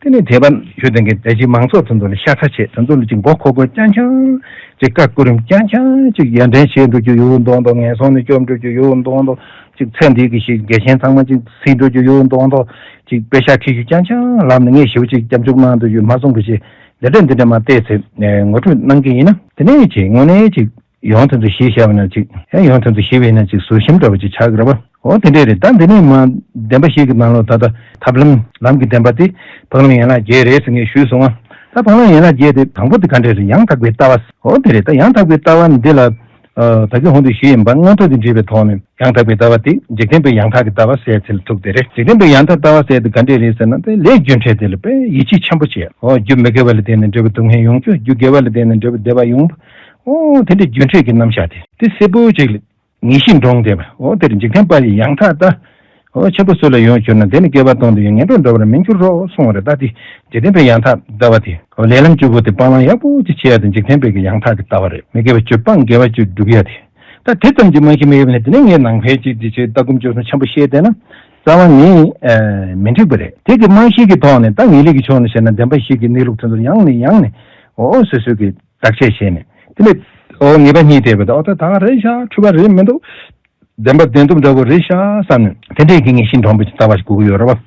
བྱེད། དེ་ནས་དད་པ་ཞུ་བསྡད་མཁན་རྒྱལ་སྤྱིའི་མང་ཚོགས་དེ་ཚོ་ལ་ཤ་ཚ་བྱེད། དེ་ཚོ་ལ་ཅིག་མགོ་འཁོར་དགོས་རྐྱང་རྐྱང་། ཅིག་བཀའ་བཀུར་རིམ་རྐྱང་རྐྱང་། ཅིག་ཡར་འདྲེན་བྱེད་འགྲོ་རྒྱུ་ཡོད་མདོག་མདོག་ངན་སོང་ནས་སྐྱོབ་འགྲོ་རྒྱུ་ཡོད་མདོག་མདོག་ཅིག་ཚེ་འདི་གི་ཞིག་རྒྱལ་ཞེན་ཚང་མ་ཅིག་སིལ་འགྲོ་རྒྱུ་ཡོད་མདོག་མདོག་ཅིག་པེ་ཤ་ཁྱི་ཞིག་རྐྱང་རྐྱང་ལབ་ནས། ངས་ཞེ་པོ་ཅིག་སྐྱབས་འཇུག་གནང་འདུག་ཡོད་མ་གསུངས་པ་ཞིག་འདི་འདྲ་འདི་འདྲ་མ་བལྟས་ཚེ་ངོ་སྤྲོད་གནང་གི་ཡིན་ན། དེ་ནས་ཅིག་དངོས་གནས་ཅིག་ཡོང་དེ་ཚོ་གཞི་བཞག་པ་ན་ཅིག་ཨེ་ཡོང་དེ་ཚོ་གཞི་བས་ན་ཅིག་ཟུར་ཞིམ་འདྲ་བོ་ཅིག་ཆགས་ཀྱི་རེད་པ། འོ་དེ་འདྲས་རེད། ད་འདི་ནས་མ་བདེན་པ་བཞི་གི་ནང་ལོགས་ད་ལྟ་ཐབས་ལམ་ལམ་གྱི་བདེན་པ་དེ་འཕགས་ལམ་ཡན་ལག་བརྒྱད་རེད་ཟེར་ངས་ཞུས་སོང་ང་། ད་འཕགས་ལམ་ཡན་ལག་བརྒྱད་དེ་དང་པོ་དེ་ག་འདྲས་རེད། ཡང་དག་པའི་ལྟ་བ། འོ་དེ་རེད། ད་ཡང་དག་པའི་ལྟ་བ་འདི་ལ་ཨ་ད་གིན་གོང་དུ་ཞུས་ཡིན་པ། མངོན་མཐོ་དང་འདྲེས་པའི་ཐོག་ནས་ཡང་དག་པའི་ལྟ་བ་དེ་འཇིག་རྟེན་པའི་ཡང་དག་གི་ལྟ་བ་ཟེར་ཚུལ་ཐུག་དེ་རེད། འཇིག་རྟེན་པའི་ཡང་དག་ལྟ་བ་ཟེར་དེ་ག་འདྲས་རེད་ཟེར་ན། དེ་ལས་རྒྱུ་འབྲས་དེ་ལ་དཔེ་ཡིད་ཆེས་ཆེན་པོ་བྱེད། འོ་རྒྱུ་མི་དགེ་བ་ལ་བརྟེན་ནས་འབྲས་བུ་སྡུག་བསྔལ་ཡོང་རྒྱུ། རྒྱུ་དགེ་བ་ལ་བརྟེན་ནས་འབྲས་བུ་བདེ་བ་ཡོང་། འོ་དེ་འདྲའི་རྒྱུ་འབྲས་ཀྱི་རྣམ་གཞག་དེ་དེ་གསལ་པོ་ཅིག་ལ་ངེས་ཤེས་འདྲོངས་བསྡད་པ། འོ་དེར་འཇིག་རྟེན་པ་ཡི་ཡང་དག་ལྟ། འོ་ཆེན་པོ་སུ་ལ་ཡོང་གྱུར་ན། དེ་ནི་བསྐལ་པ་སྟོང་དུ་ཡང་ངན་འགྲོར་འགྲོ་བར་མི་འགྱུར་རོ་གསུངས་པ་རེད། ད་དེ་འཇིག་རྟེན་པའི་ཡང་དག་ལྟ་བ་དེ། འོ་ལས་ལམ་བཅུ་པོ་དེ་སྤང་བླང་ཡག་པོ་ཅིག་བྱེད་ཡ་དེ་འཇིག་རྟེན་པའི་གི་ཡང་དག་གི་ལྟ་བ་རེད། མི་དགེ་བ་བཅུ་སྤང་དགེ་བ་བཅུ་སྒྲུབ་ཡ་དེ། ད་དེ་ཙམ་གྱིས་མ་ཤེས་མི་ཡོད་ནས། དེ་ནས་ངས་ནང་པའི་ཅིག་དེ་ཆོས་ལྟ་སྒོམ་སྤྱོད་གསུམ་ཆེན་པོ་བཤད་བསྡད་ན། རྩ་བ་ནས་མི་འགྲིག་པ་རེད། དེ་གི་རྨང་གཞི་གི་ཐོག་ནས་ད་ངེས་ལེགས་ཀྱི་ཕྱོགས་ནས་བཤད་ན། བདེན་པ་བཞི་གི་གནས་ལུགས་དེ་ཚོར་ཡང་ནས་ཡང་ནས་འོ་སོ་སོ་གི་བརྟག་དཔྱད་བྱས་ནས། དེ་ནས་འོ་ངེས་པ་གཉིས་དེ་བས་ད་འོ་ད་ད་ག་རེད་ཤག་འཁྲུལ་པ་རེད་མི་འདུག་བདེན་པ་བདེན་སྟོབས་འདྲ་བོ་རེད་ཤག་བསམ་ནས། དེ་འདྲས་ཀྱི་ངེས་ཤེས་འདྲོངས་པ་ཅིག་ལྟ་བ་ཞིག་དགོས་ཀྱི་ཡོད་རེད་བ།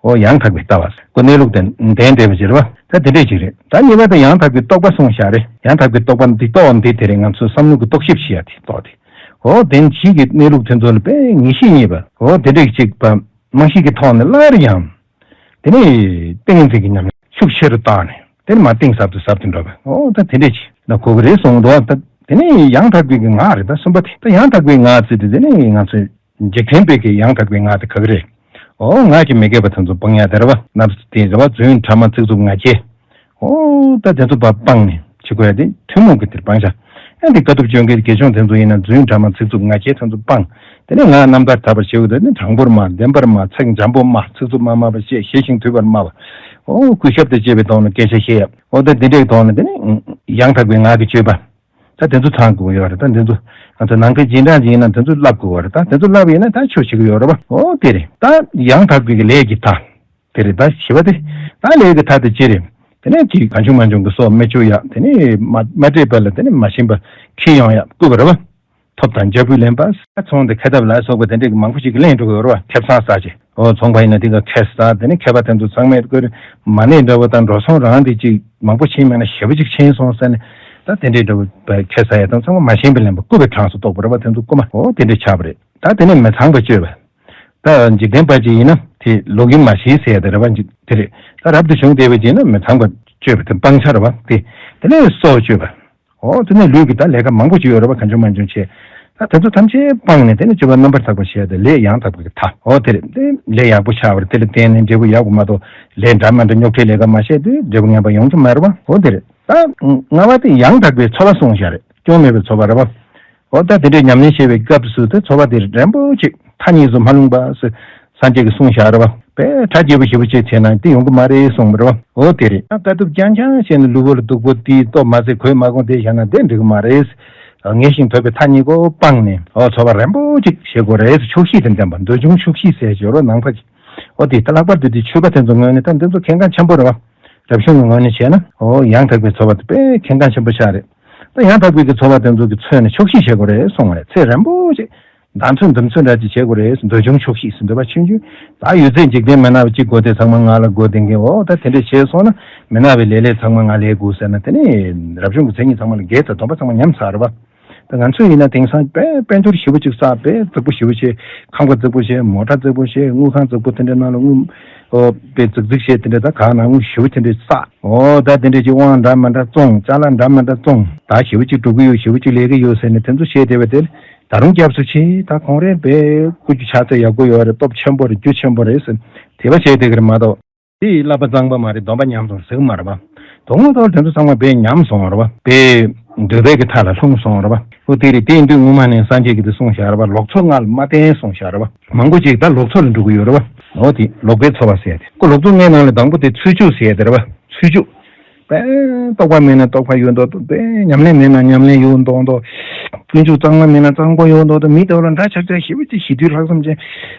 འོ་ཡང་དག་པའི་ལྟ་བ་ཁོ་གནས་ལུགས་དེ་ལྡན་བསྡད་པ་ཅིག་རེད་བ། ད་དེ་འདྲས་ཅིག་རེད། ད་གཉིས་པ་དེ་ཡང་དག་པའི་རྟོག་པ་གསུངས་བཞག་རེད། ཡང་དག་པའི་རྟོག་པ་འདི་རྟོག་འདི་དེ་རེད། ང་ཚོའི་བསམ་བློ་གི་རྟོག་ཞིབ་བྱེད་ཡ་དེ་རྟོག་དེ། འོ་དེ་གཅིག་གི་གནས་ལུགས་དེ་ཚོ་ལ་དཔེ་ངེས་ཤེས་རྙེད་པ། འོ་དེ་འདྲས་ཅིག་པ་རྨང་གཞི་གི་ཐོག་ནས་སླར་ཡང་དེ་ནས་ཏིང་ངེ་འཛིན་གྱི་ཉམས་ལེན་ཤུགས་ཆེ་རུ་བཏང་ནས། དེ་ནས་མར་གཏིང་ཟབ་ཏུ་ཟབ་ཏུ་འགྲོ་བ། འོ་ད་དེ་འདྲས་ཅིག་ན་གོ་གི་རེད་གསུངས་འདུག་ད་དེ་ནས་ཡང་དག་པའི་གི་ངག་རེད། ད་གསུམ་པ་དེ། ད་ཡང་དག་པའི་ངག་ཟེར་དུས་དེ་ནས་ང་ཚོས་འཇིག་རྟེན་པའི་གི་ཡང་དག་པའི་ངག་དེ་ག་གི་རེད། འོ་ངག་གི་མི་དགེ་བ་དེ་ཚོ་སྤང་ཡ་དེ་རེད་བ། ནབ་དེ་རེད་བ། རྫུན་ཕྲ་མ་ཚིག་རྩུབ་ངག་འཁྱལ། འོ་ད་དེ་ཚོ་ཕར་སྤངས་ནས་བྱེད་དགོས་ཡ་དེ་ཐུན་མོང་གི་དེར་སྤང་བྱ། ཨ་འདི་དཀའ་ཐུབ་སྤྱོད་མཁན་དགེ་སྦྱོང་དེ་ཚོ་ཡིན་ན་རྫུན་ཕྲ་མ་ཚིག་རྩུབ་ངག་འཁྱལ་དེ་ཚོ་སྤངས། དེ་ནས་ངག་རྣམ་ཐར་དག་པར་བྱེད་དགོས། དེ་ནས་དྲང་པོར་སྨྲ། བདེན་པར་སྨྲ། ཚིག་འཇམ་པོ་སྨྲ། ཚིག་རྩུབ་མ་སྨྲ་བར་བཤད། ཞི་ཞིང་དུལ་བར་སྨྲ་བ། འོ་གུས་ཞབས་དང་བཅས་པའི་ཐོག་ནས་སྐད་ཆ་བཤད་ཡ། འོ་ད་འདི་འདྲའི་ཐོག་ནས་དེ་ནས་ཡང་དག་པའི་ངག་གི་སྤྱོད་པ། ད་དེ་ཚོ་ཚང་དགོས་ཡོད་རེད། ད་འདི་ཚོ་ང་ཚོ་ནང་པའི་རྗེས་འབྲང་ཅིག་ཡིན་ན་དེ་ཚོ་བསླབ་དགོས་ཡོད་རེད། ད་དེ་ཚོ་བསླབ་ཡིན་ན་ད་ཆོས་བྱེད་ཀྱི་ཡོད་རེད་བ། འོ་དེ་རེད། ད་ཡང་དག་པའི་གི་ལས་ཀྱི་མཐའ། དེ་རེད། ད་བཞི་པ་དེ། ད་ལས་ཀྱི་མཐའ་དེ་ཅི་རེད། དེ་ནས་ཅིག་གང་བྱུང་མང་བྱུང་གི་སྲོག་མི་གཅོད་ཡ། དེ་ནས་མ་མ་འདྲེས་པ་ལ་དེ་ནས་མ་ཤེས་པ་ཁྱེར་ཡོང་ཡ་བསྐུལ་བ་རེད་བ། ཐོབ་དང་འཇབ་རྒོལ་ལེན་པ། ཚོང་དང་ཁེ་ཐབས་ལ་སོགས་པ་དེ་འདྲས་ཀྱི་མང་པོ་ཞིག་གི་ལེན་འགྲོ་གི་ཡོད་རེད་བ། ཁེ་བཟང་ཟ་བྱས། འོ་ཚོང་པ་ཡིན་ན་དེ་ག་ཁེ་ཟ། དེ་ནས་མཁས་པ་དེ་ཚོ་ཚང་མས་ཁོ་མ་ཎི་འདྲ་བོ་དང་འགྲོ་སོང་རང་དེ་ཅིག་མང་པོ་ཕྱིན་མེད་ན་ཞེ་པོ་ཅིག་ཕྱིན་སོང་ཟེར་ནས། ད་དེ་འདྲའི་འདྲ་བོ་ཁ་ཟ་ཡ་དང་ཚང་མ་མ་ཞེན་པའི་ལེན་པ་བསྐུལ་བའི་གྲངས་སུ་གཏོགས་པ་རེད་བ། དེ་ཚོ་བསྐུལ་མ་འོ་དེ་འདྲ་ཆགས་པ་རེད། ད་དེ་ནས་མི་ཚངས་པ་སྤྱོད་པ། ད་འཇིག་རྟེན་པ་ཅིག་ཡིན་ན་དེ་ལོག་གི་མ་ཤེས་ཟེར་ཡ་དེ་རེད་བ། འཇིག་དེ་རེད། ད་རབ་ཏུ་བྱུང་བསྡད་པ་ཅིག་ཡིན་ན་མི་ཚངས་པ་སྤྱོད་པ་དེ་སྤང་བྱ་རེད་བ། དེ་དེ་ནས་སྲོག་གཅོད་པ། འོ་དེ་ནས་ལུས་ཀྱི་ད་ལས་ཀ་མང་པོ་ཅིག་ཡོད་རེད་བ། གང་བྱུང་མང་བྱུང་བྱས། ད་དེ་ཚོ་ཐམས་ཅད་སྤངས་ནས་དེ་ནས་སྤྱོད་པ་རྣམ་པར་དག་པ་བྱས་ཏེ་ལས་ཡང་དག་པའི་མཐའ། འོ་དེ་རེད། དེ་ལས་ཡག་པོ་ཆགས་པ་རེད། དེ་ལ་བརྟེན་ནས་འབྲས་བུ་ཡག་པོ་མ་གཏོགས་ལས་འདྲ་མི་འདྲ་རྙོག་དྲའི་ལས་ཀ་མ་བྱས་དུས་འབྲས་བུ་ངན་པ་ཡོང་རྒྱུ་མ་རེད་བ། འོ་དེ་རེད། ད་ལྔ་པ་དེ་ཡང་དག་པའི་འཚོ་བ་གསུངས་བཞག་རེད། སྐྱོན་མེད་པའི་འཚོ་བ་རེད་བ། འོ་ད་དེ་འདྲའི་ཉམས་ལེན་བྱེད་པའི་སྐབས་སུ་དེ་འཚོ་བ་དེ་རིང་པོ་ཅིག་མཐའ་གཉིས་སུ་མ་ལྷུང་བ་སུ་སངས་རྒྱས་ཀྱིས་གསུངས་བཞག་རེད་བ། དཔེ་གྲ་རྒྱས་པོ་ཞེ་པོ་ཅིག་བྱས་ན་དེ་ཡོང་གི་མ་རེད་གསུངས་པ་རེད་བ། འོ་དེ་རེད། ད་ལྟ་སྟབས་རྐྱང་རྐྱང་བྱས་ནས་གློ་བུར་སྡུག་པོ་དེའི་སྟོབས་མ་ཟད་གོས་མ་གོན་དེ་བཞག་ན་དེ་འགྲིག་གི་མ་རེད། ངེས་ཤིང་དོགས་པའི་མཐའ་གཉིས་ཀོ་སྤངས་ནས་འོ་འཚོ་བ་རིང་པོ་ཅིག་བྱེད་དགོས་རེད། ཆོག་ཤེས་དང་ལྡན་པ། འདོད་ཆུང་ཆོག་ཤེས་ཟེར་ཞོར་བ་ནང་པ་ཅིག་འོ་དེ་ད་ལྷག་པར་དུ་དེ་ཆོས་པ་དེ་ཚོ་ངོས་ནས་ད་འདི་ཚོ་གལ་འགངས་ཆེན་པོ་རེད་བ། རབ་བྱུང་གི་ངོས་ནས་བྱས་ན་འོ་ཡང་དག་པའི་འཚོ་བ་དེ་དཔེ་གལ་འགངས་ཆེན་པོ་ཆགས་རེད། ད་ཡང་དག་པའི་གི་འཚོ་བ་དེ་ཚོ་གི་ཚོད་ནས་ཆོག་ཤེས་བྱེད་དགོས་རེད་གསུངས་པ་རེད། ཚེ་རིང་པོ་ཅིག་ཟླ་ཚོད་འདི་ཚོད་འདྲ་ཅིག་བྱེད་དགོས་རེད། འདོད་ཆུང་ཆོག་ཤེས་ཟེར་འདོད་པ་ཆུང་ཆུང་། ད་ཡོད་ཚད་འཇིག་རྟེན་མི་ནག་པ་གཅིག་དགོས་དེ་ཚང་མ་ང་ལ་དགོས་དེ་འགན་འོ་ད་དེ་འདྲ་བྱས་སོང་ན་མི་ནག་པའི་ལས་ལས་ཚང་མ་ང་ལས་དགོས་ཟེར་ན་དེ་ནི་རབ་བྱུང་གི་མཚན་ཉིད་ཚང་མ་ལ་འགལ་ཚར། སྡོམ་པ་ཚང་མ་ཉམས་ཚར་རེད་བ། ད་ང་ཚོས་ཡིན་ན་དེང་སང་དཔལ་དཔལ་འབྱོར་ཞེ་པོ་ཅིག་བསགས། དཔེ་རྫིག་པོ་ཞེ་པོ་བྱས། ཁང་པ་རྫིག་པོ་བྱས། མོ་ཊ་རྫིག་པོ་བྱས། དངུལ་ཁང་རྫིག་པོ་དེ་འདྲའི་ནང་ལ་དངུལ་ཨོ་དཔེ་རྫིག་རྫིག་བྱས། དེ་འདྲ་ད་ག་ན་དངུལ་ཞེ་པོ་དེ་འདྲ་བསགས། ཨོ་ད་དེ་འདྲ་ཅིག་དབང་འདྲ་མི་འདྲ་བཙོང་། ཅ་ལག་འདྲ་མི་འདྲ་བཙོང་། ད་ཞེ་པོ་ཅིག་འགྲོ་གི་ཡོད། ཞེ་པོ་ཅིག་ལས་ཀྱི་ཡོད་ཟེར་ནས་དེ་ཚོ་བྱས་བསྡད་པ་དེ་ད་རུང་སྐྱབས་སུ་མཆི། ད་ཁོང་རེ་དཔེ་སྐུ་རྒྱུ་ཕྱག་རྩལ་ཡག་པོ་ཡོད་རེད། སྟོབས་ཆེན་པོ་རེད། རྒྱུ་ཆེན་པོ་རེད་ཟེར་དེ་བ་བྱས་བསྡད་ཀྱི་རེད་མ་གཏོགས། དེ་བསླབ་པ་གཙང་མ་མ་རེད། སྡོམ་པ་ཉམས་སོང་ཟེར་གི་མ་རེད་པ། དོན་དངོས་ཐོག་དེ་ཚོ་ཚང་མ་དཔེ་ཉམས་སོང་བ་རེད་པ། དཔེ་འདོད་པའི་གི་མཐའ་ལ་ལྷུང་སོང་བ་རེད་པ། ཨོ་དེ་རེད། དེ་ཡིན་དུས་སྔོན་མ་ནས་སངས་རྒྱས་ཀྱིས་དེ་གསུངས་བཞག་རེད་པ། ལོག་འཚོ་ལྔ་ལ་མ་བརྟེན་གསུངས་བཞག་རེད་པ། མང་པོ་ཅིག་ད་ལོག་འཚོ་ལ་འགྲོ་གི་ཡོད་རེད་པ། ཨོ་དེ་ལོག་པའི་འཚོ་བ་ཟེར་ཏེ་ཁོ་ལོག་འཚོ་ལྔའི་ནང་ལ་དང་པོ་དེ་ཚུལ་འཆོས་ཟེར་ཏེ་རེད་པ། ཚུལ་འཆོས། དཔེ་རྟོགས་པ་མེད་ན་རྟོགས་པ་ཡོད་མདོག་མདོག་དཔེ་ཉམས་ལེན་མེད་ན་ཉམས་ལེན་ཡོད་མདོག་མདོག་ཀུན་སྤྱོད་གཙང་མ་མེད་ན་གཙང་པོ་ཡོད་མདོག་མདོག་མི་དེ་ལ་འདྲ་ཆགས་ཆགས་ཞེ་པོ་ཅིག་ཞི་དུས་ལྷག་བསམ་ཅན།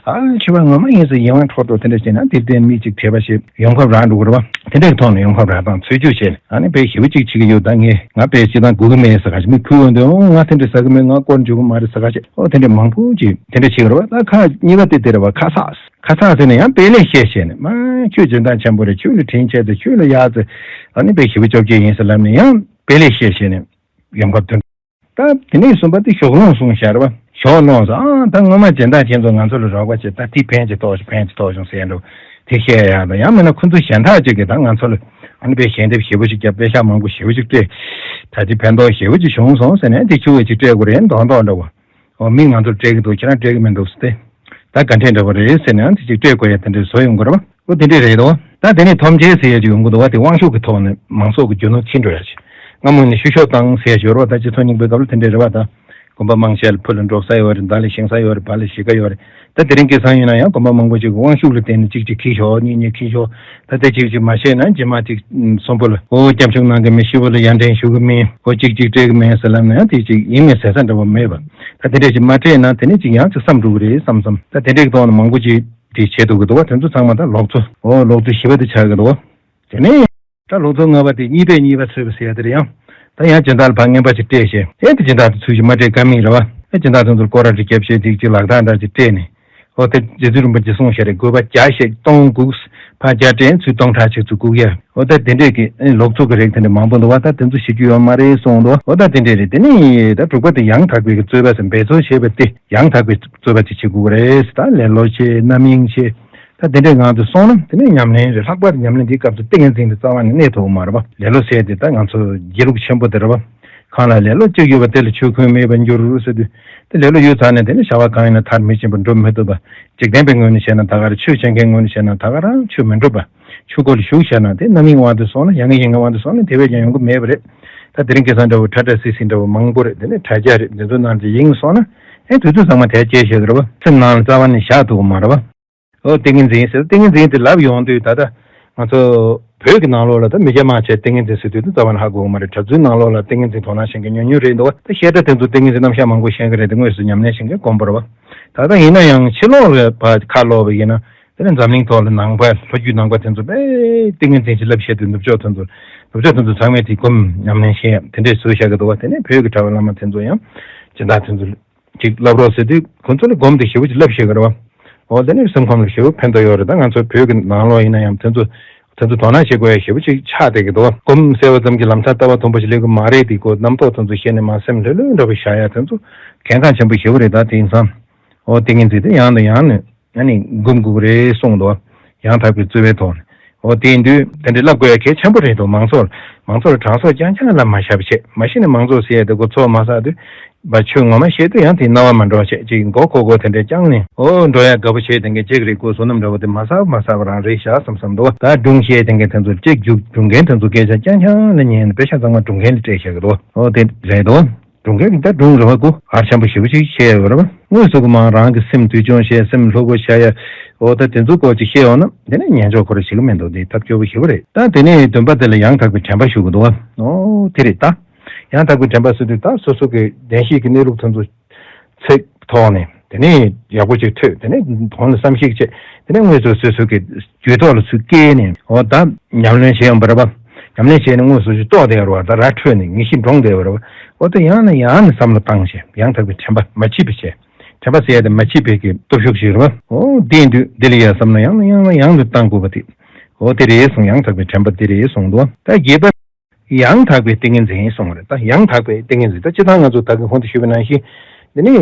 ཨ་འཆི་བ་ངོ་མ་ཡིན་ཟེར་ཡིད་དབང་འཕྲོག་འགྲོ་དེ་འདྲ་བྱས་ན་དེར་བརྟེན་མི་གཅིག་དྲེགས་པ་ཞེས་ཡོང་འབབ་རག་འགྲོ་གི་རེད་པ། དེ་འདྲའི་ཐོག་ནས་ཡོང་འབབ་རག་སྟངས་ཚུལ་འཆོས་བྱས་ནས་ཨ་ནི་དཔེ་ཞེ་པོ་ཅིག་བྱེད་ཀྱི་ཡོད། ད་ངས་ང་དཔེ་སྤྱི་བཏང་དགོས་ཀྱི་མེད་ཟེར་ཁ་ཅིག་མི་ཁུར་ཡོང་དུས་ཨོ་ང་དེ་འདྲ་ཟ་གི་མེད། ང་སྐོར་འཇུག་གི་མ་རེད་ཟེར་ཁ་ཅིག་ཨོ་དེ་འདྲ་མང་པོ་ཅིག་དེ་འདྲ་བྱེད་ཀྱི་རེད་པ། ད་ཁ་གཉིས་པ་དེ་དེ་རེད་པ། ཁ་ཚ། ཁ་ཚ་ཟེར་ནས་ཡང་དཔེ་ལེགས་བཤད་བྱས་ནས་མ་ཁྱོད་སྦྱིན་བདག་ཆེན་པོ་རེད། ཁྱོད་ལ་དྲིན་ཆེ་ཟེར། ཁྱོད་ལ་ཡག་ཟེར། ཨ་ནི་དཔེ་ཞེ་པོ་སྐྱོབ་ཀྱི་ཡིན་ཟེར་ལབ་ནས་ཡང་དཔེ་ལེགས་བཤད་བྱས་ནས་ཡོང་འབབ་ཐོན། ད་དེ་ནས་གསུམ་པ་དེ་ཞོགས་ལོང་གསུངས་བཞག་རེད་པ། ཞོགས་ལོང་ཟེར་ཨང་ད་སྔོན་མ་སྦྱིན་བདག་ཁྱེད་ཚོ་ང་ཚོ་ལ་རོགས་པ་བྱེད། ད་དེ་ཕན་ཅིག་ཐོགས་བྱུང་། ཕན་ཅིག་ཐོགས་བྱུང་ཟེར་འགྲོ་དེ་བཤད་ཡག་དང་། ཡང་མིན་ན་ཁོ་ཚོ་གཞན་དག་ཅིག་གིས་ད་ང་ཚོ་ལ་ཨ་ནི་དཔེ་ཞལ་འདེབས་ཞེ་པོ་ཅིག་བརྒྱབ། པེ་ཤག་མང་པོ་ཞེ་པོ་ཅིག་སྤྲད། ད་དེ་ཕན་ཐོགས་ཞེ་པོ་ཅིག་བྱུང་སོང་ཟེར་ནས་དེ་ཁྱོད་ཀྱིས་ཅིག་སྤྲད་དགོས་རེད་མདོག་མདོག་འདྲ་བོ། ཨོ་མི་ང་ཚོར་སྤྲད་ཀྱི་འདུག་ཁྱེད་རང་སྤྲད་ཀྱི་མི་འདུག་ཟེར་ཏེ། ད་ག་འདྲས་འདྲ་བོ་རེད་ཟེར་ནས་ཨ་ནི་དེ་ཅིག་སྤྲད་དགོས་ཡ་དེ་འདྲས་བཟོ་ཡོང་གི་རེད་པ། ཨོ་དེ་འདྲས་རེད་དོ། ད་དེ་ནས་ཐོབ་འཇལ་ཟེར་ཡ་ཅིག་ཡོང་གི་འདུག་པ། དེ་དབང་ཤུགས་ཀྱི་ཐོག་ནས་མང་ཚོགས་ཀྱི་རྒྱུ་ནོར་འཁྱེར་འགྲོ་ཡ་ཅིག་སྔ་མོ་ནས་ཤུ་གཡོག་བཏང་ཟེར་ཡ་ཅིག་ཡོད་རེད་པ། ད་སྤྱི་ཚོགས་རྙིང་པའི་སྐབས་ལ་དེ་འདྲས་རེད་པ། ད་དགོན་པ་མང་ཆེ་ལ་ཕུ་ལ་འབྲོག་ས་ཡོད་རེད། མདའ་ལ་ཞིང་ས་ཡོད་རེད། བ་ལ་གཞིས་ཀ་ཡོད་རེད། ད་དེ་རིང་ཁ་སང་ཡིན་ན་ཡང་དགོན་པ་མང་པོ་ཅིག་གི་དབང་ཤུགས་ལ་བརྟེན་ནས་གཅིག་གཅིག་འཁྱེར་ཤོག་གཉིས་གཉིས་འཁྱེར་ཤོག་ད་དེ་གཅིག་གཅིག་མ་བཤད་ན་རྗེས་མ་ཅིག་གསོན་པོ་ལ་ཨོ་སྐྱབས་བཅོལ་གནང་གི་མེད། ཤི་བོ་ལ་ཡར་འདྲེན་ཞུ་གི་མེད། ཨོ་གཅིག་གཅིག་སྤྲད་གི་མེད་ཟེར་ལབ་ན་ཡང་དེ་གཅིག་ཡིན་མིན་ཟེར་ས་འདྲ་བོ་མེད་པ། ད་དེ་འདྲས་ཅིག་མ་སྤྲད་ན་དེ་ནས་ཅིག་ཡང་ཅིག་བསམ་འགྲོ་གི་རེད་བསམ་བསམ། ད་དེ་འདྲས་ཀྱི་ཐོག་ནས་མང་པོ་ཅིག་དེ་བྱེད་ཐུབ་ཀྱི་འདུག་པ། དེ་ཚོ་ཚང་མ་ད་ལོག་འཚོ། ཨོ་ལོག་འཚོ་བཞི་པ་དེ་ཆགས་ཀྱི་འདུག་པ། དེ་ནས་ད་ལོག་འཚོ་ལྔ་པ་དེ་གཉིས་པའི་གཉིས་པ་འཚོལ་བ་ཟེར་ཡ་དེ་རེད། ཡང་ད་ཡང་སྦྱིན་བདག་ལ་ཕར་རྔན་པ་ཅིག་སྤྲད་བྱས། ཨེ་དེ་སྦྱིན་བདག་དེ་ཚུལ་བཞིན་མ་སྤྲད་ཀ་མེད་རེད་པ། ཨེ་སྦྱིན་བདག་དེ་ཚོར་སྐོར་ར་ཅིག་བརྒྱབ་བྱས་དེ་ཅིག་ལག་རྟགས་འདྲ་ཅིག་སྤྲད་ནས། ཨོ་དེ་རྗེ་བཙུན་རིན་པོ་ཆེས་གསུངས་བཞག་རེད། དགོས་པ་བརྒྱ་བཤད་སྟོང་སྒུག་ཕར་བརྒྱ་སྤྲད་ཚུར་སྟོང་ཕྲག་གཅིག་ཚུར་སྒུག་ཡ། ཨོ་ད་དེ་འདྲས་ཀྱི་ཨེ་ལོག་འཚོ་གི་རིགས་དེ་འདྲས་མང་པོ་འདུག་པ། ད་དེ་ཚོ་བྱེད་རྒྱུ་ཡོད་མ་རེད་གསུངས་འདུག་ཨོ་ད་དེ་འདྲས་རེད། དེ་ནས་ད་དྲུག་པ་དེ་ཡང་དག་པའི་གི་རྩོད་པ་ཟེར། འབད་རྩོལ་བྱས་པ་དེ་ཡང་དག་པའི་རྩོད་པ་ཅིག་བྱེད་དགོས་ཀྱི་རེད། ད་ལེ་ལོ་བྱེད། རྣམ་གཡེང་བྱེད། ད་དེ་འདྲའི་ངང་དུ་སོང་ན་དེ་ནས་ཉམས་ལེན་རེད། ལྷག་པར་དུ་ཉམས་ལེན་འདིའི་སྐབས་སུ་ཏིང་ངེ་འཛིན་དེ་རྩ་བ་ནས་གནས་ཐུབ་ཀྱི་མ་རེད་པ། ལེ་ལོ་ཟེར་དེ་ད་ང་ཚོ་སྒྱིད་ལུག་ཆེན་པོ་དེ་རེད་པ། གང་ལ་ལེ་ལོ་གཅིག་ཡོད་པ་དེ་ལ་ཆོས་ཁུངས་མེད་པར་འགྱུར་ཟེར་དུས། དེ་ལེ་ལོ་ཡོད་ཚར་ནས་དེ་ནི་བྱ་བ་གང་ཡིན་ན་མཐར་མི་ཕྱིན་པར་འགྲུབ་མི་ཐུབ་པ། འཇིག་རྟེན་པའི་ངོས་ནས་བཤད་ན་ད་ག་རེད། ཆོས་བྱེད་མཁན་ངོས་ནས་བཤད་ན་ད་ག་རང་ཆོས་མི་འགྲུབ་པ། ཆོས་སྒོ་ལ་ཞུགས་བྱས་ན་དེ་རྣམ་གཡེང་དབང་དུ་སོང་ན། ཡ་ང་ཡིན་ངའི་དབང་དུ་སོང་ན་དེ་བས་ཀྱང་ཡོང་གི་མེད་པ་རེད། ད་དེ་རིང་ཁ་སང་འདྲ་བོ་ཁྲ་ཁྲ་སིལ་སིལ་འདྲ་བོ་མང་པོ་རེད། དེ་ནས་དྲ་རྒྱ་རེད། འདི་ཚོ་ནང་དུ་ཡེངས་སོང་ན་ཨེ་དུས་ཚོད་ཚང་མ་དལ་སྐྱེལ་བྱེད་ཀྱི་རེད་པ། སེམས་ནང་ལ་རྩ་བ་ནས་བཞག་ཐུབ་ཀྱི་མ་རེད་པ། ཨོ་ཏིང་ངེ་འཛིན་ཟེར། ཏིང་ངེ་འཛིན་དེ་ལབ་ཡོང་དུས་ད་ལྟ་ང་ཚོ་བོད་ཀྱི་ནང་ལོགས་ལ་ད་མི་སྐྱ་མང་ཆེ་ཏིང་ངེ་འཛིན་ཟེར་དུས་དེ་རྩ་བ་ནས་ཧ་གོ་གི་མ་རེད། གྲྭ་བཙུན་ནང་ལོགས་ལ་ཏིང་ངེ་འཛིན་དོ་སྣང་བྱེད་མཁན་ཉུང་ཉུང་རེད་འདུག་ད་བཤད་གྲྭ་དེ་ཚོ་ཏིང་ངེ་འཛིན་རྣམ་གཞག་མང་པོ་ཤེས་ཀྱི་རེད། དེ་དངོས་སུ་ཉམས་ལེན་བྱེད་མཁན་དཀོན་པོ་རེད་པ། ད་ལྟ་ཡིན་ན་ཡང་ཕྱི་ལོགས་ལ་ཕར་ཁ་ལོག་པ་ཡིན་ན་དེ་ནས་འཛམ་གླིང་ཐོག་ལ་ནང་པ་ལོ་རྒྱུས་ནང་པ་དེ་ཚོ་དཔེ་ཏིང་ངེ་འཛིན་གྱི་བསླབ་བྱ་དེ་ནུབ་ཕྱོགས་དེ་ཚོ་ནུབ་ཕྱོགས་དེ་ཚོ་ཚང་མས་དེ་སྒོམ་ཉམས་ལེན་བྱེད་དེ་འདྲས་བཟོས་བཞག་གི་འདུག་པ། དེ་ནས་བོད་ཀྱི་གྲྭ་པ་བླ་མ་དེ་ཚོ་ཡང་སྦྱིན་བདག་དེ་ཚོ། ཅིག་བསླབ་རོགས་ཟེར་དུས་ཁོ་ཚོ་ལ་སྒོམ་དེ་ཞེ་པོ་ཅིག་བསླབ་ཤེས་ཀྱི་རེད་པ། འོ་དེ་ནི་སེམས་ཁམས་ལ་ཞེ་པོ་ཕན་ཐོགས་ཡོད་རེད། ད་ང་ཚོ་བོད་ཀྱི་ནང་ལོགས་ཡིན་ན་ཡང་དེ་ཚོ་ དེ་ཚོ་དོ་སྣང་བྱེད་དགོས་ཡ་ཞེ་པོ་ཅིག་ཆགས་བསྡད་ཀྱི་འདུག་སྒོམ་ཟེར་བ་ཙམ་གྱིས་ལམ་སང་ལྟ་བ་དུམ་བུ་ཞིག་སླེབས་ཀྱི་མ་རེད། དེ་ཁོ་རྣམ་རྟོག་དེ་ཚོ་ཤེས་ནས་མར་སེམས་ལྷོད་ལྷོད་འདྲ་པོ་བཞག་ཡ་དེ་ཚོ་གལ་འགངས་ཆེན་པོ་ཞེ་པོ་རེད། ད་དེང་སང་ཨོ་ཏིང་ངེ་འཛིན་དེ་ཡང་དང་ཡང་ནས་ཨ་ནི་སྒོམ་དགོས་ཀྱི་རེད་གསུངས་འདུག་ཡང་དག་པའི་རྩོལ་བའི་ཐོག་ནས། ཨོ་དེ་ཡིན་དུས་དེ་འདྲའི་བསླབ་དགོས་ཡ་གལ་ཆེན་པོ་རེད་འདུག་མང་ཚོགས་མང་ཚོགས་ལ་དྲང་སྲོང་རྐྱང་རྐྱང་ལ་མ་བཞག་པ་བྱས། མ་གཞི་ནས་མང་ཚོགས་ཟེར་ཡ་དེ་ཁོ་ཚོགས་མ་བསགས་དུས་བ་ཆོས་ངོ་མ་བཤད་དུས་ཡང་དེ་རྣ་བ་མ་འགྲོ་བ་བྱས་ཅིག་མགོ་འཁོར་འཁོར་དེ་འདྲའི་རྐྱང་ནས་ཨོ་འགྲོ་ཡ་དགའ་པོ་བྱས་དེ་འགའི་ཅིག་རེད། ཁོ་བསོད་ནམས་འདྲ་བོ་དེ་མ་བསགས་མ་བསགས་པ་རང་རེད་ཤག་བསམ་བསམ་འདུག་ད་སྒྲུང་བཤད་དེ་འགའི་དེ་ཚོ་ཅིག་རྒྱུགས་སྒྲུང་མཁན་དེ་ཚོ་སྐད་ཆ་རྐྱང་རྐྱང་ལ་ཉན་ནས་དཔེ་ཆ་ཚང་མ་སྒྲུང་མཁན་ལ་སྤྲད་བཞག་གི་འདུག་ཨོ་དེ་རེད་འདུག་སྒྲུང་མཁན་གྱིས་ད་སྒྲུང་རེད་བ། ཁོ་ཧར་ཆེན་པོ་ཞེ་པོ་ཅིག་བཤད་ཡོད་རེད་བ། དངོས་སུ་ཁོ་མང་རང་གི་སེམས་འདུལ་སྦྱོང་བྱས་སེམས་ལྷོད་པོ་བྱ་ཡ། འོ་ད་དེ་ཚོ་སྐོར་ཅིག་བཤད་ཡོང་ན་དེ་ནས་ཉན་འཇོག་ཁོ་རང་བྱེད་ཀྱི་མི་འདུག་དེ་ཐབས་སྐྱོ་པོ་ཞེ་པོ་རེད། ད་དེ་ནས་བདུན་པ་དེ་ལ་ཡང་དག་པའི་དྲན་པ་ཞུ་གི་འདུག་བ། ཨོ་དེ་རེད་ད། ཡང་དག་པའི་དྲན་པ་ཟེར་དུས་ད་སོ་སོ་གི་བདེན་བཞིའི་གནས་ལུགས་དེ་ཚོ་ཚིག་ཐོག་ནས་དེ་ནས་ཡག་པོ་ཅིག་ཐོས། དེ་ནས་དོན་ལ་བསམ་གཞིག་བྱས། དེ་ནས་དངོས་སུ་སོ་སོ་གི་རྒྱུད་ཐོག་ལ་ཚུར་སྐྱེལ་ནས་འོ་ད་ཉམས་ལེན་བྱེད་ཡོང་བ་རེད་པ། ཉམས་ལེན་བྱས་ནས་དངོས་སུ་ཅིག་རྟོགས་བསྡད་ཡོད་རེད་པ། ད་ར་འཕྲོད་ནས་ངེས་ཤེས་འདྲོངས་བསྡད་ཡོད་རེད་པ། འོ་ད་ཡང་ནས་ཡང་ནས་བསམ་བློ་བཏང་བྱས་ཡང་དག་པའི་དྲན་པ་མ་བརྗེད་པ་བྱས། དྲན་པ་ཟེར་ཡ་དེ་མ་བརྗེད་པའི་གི་སྟོབས་ཤུགས་ཤིག་རེད་པ། འོ་དེ་ཡིན་དུས་འདི་ལ་ཡ་བསམ་བློ་ཡང་ནས་ཡང་ནས་ཡང་དུ་བཏང་དགོས་པ་དེ། འོ་དེ་རེད་གསུངས། ཡང་དག་པའི་དྲན་པ་དེ་རེད་གསུངས་འདུག་ད་བརྒྱད་པ། ཡང་དག་པའི་ཏིང་ངེ་འཛིན་གསུངས་པ་རེད། ད་ཡང་དག་པའི་ཏིང་ངེ་འཛིན་ད་སྤྱིར་བཏང་ང་ཚོ་ད་གིན་གོང་དུ་ཞུས་པ་ནང་བཞིན། འདི་ནི་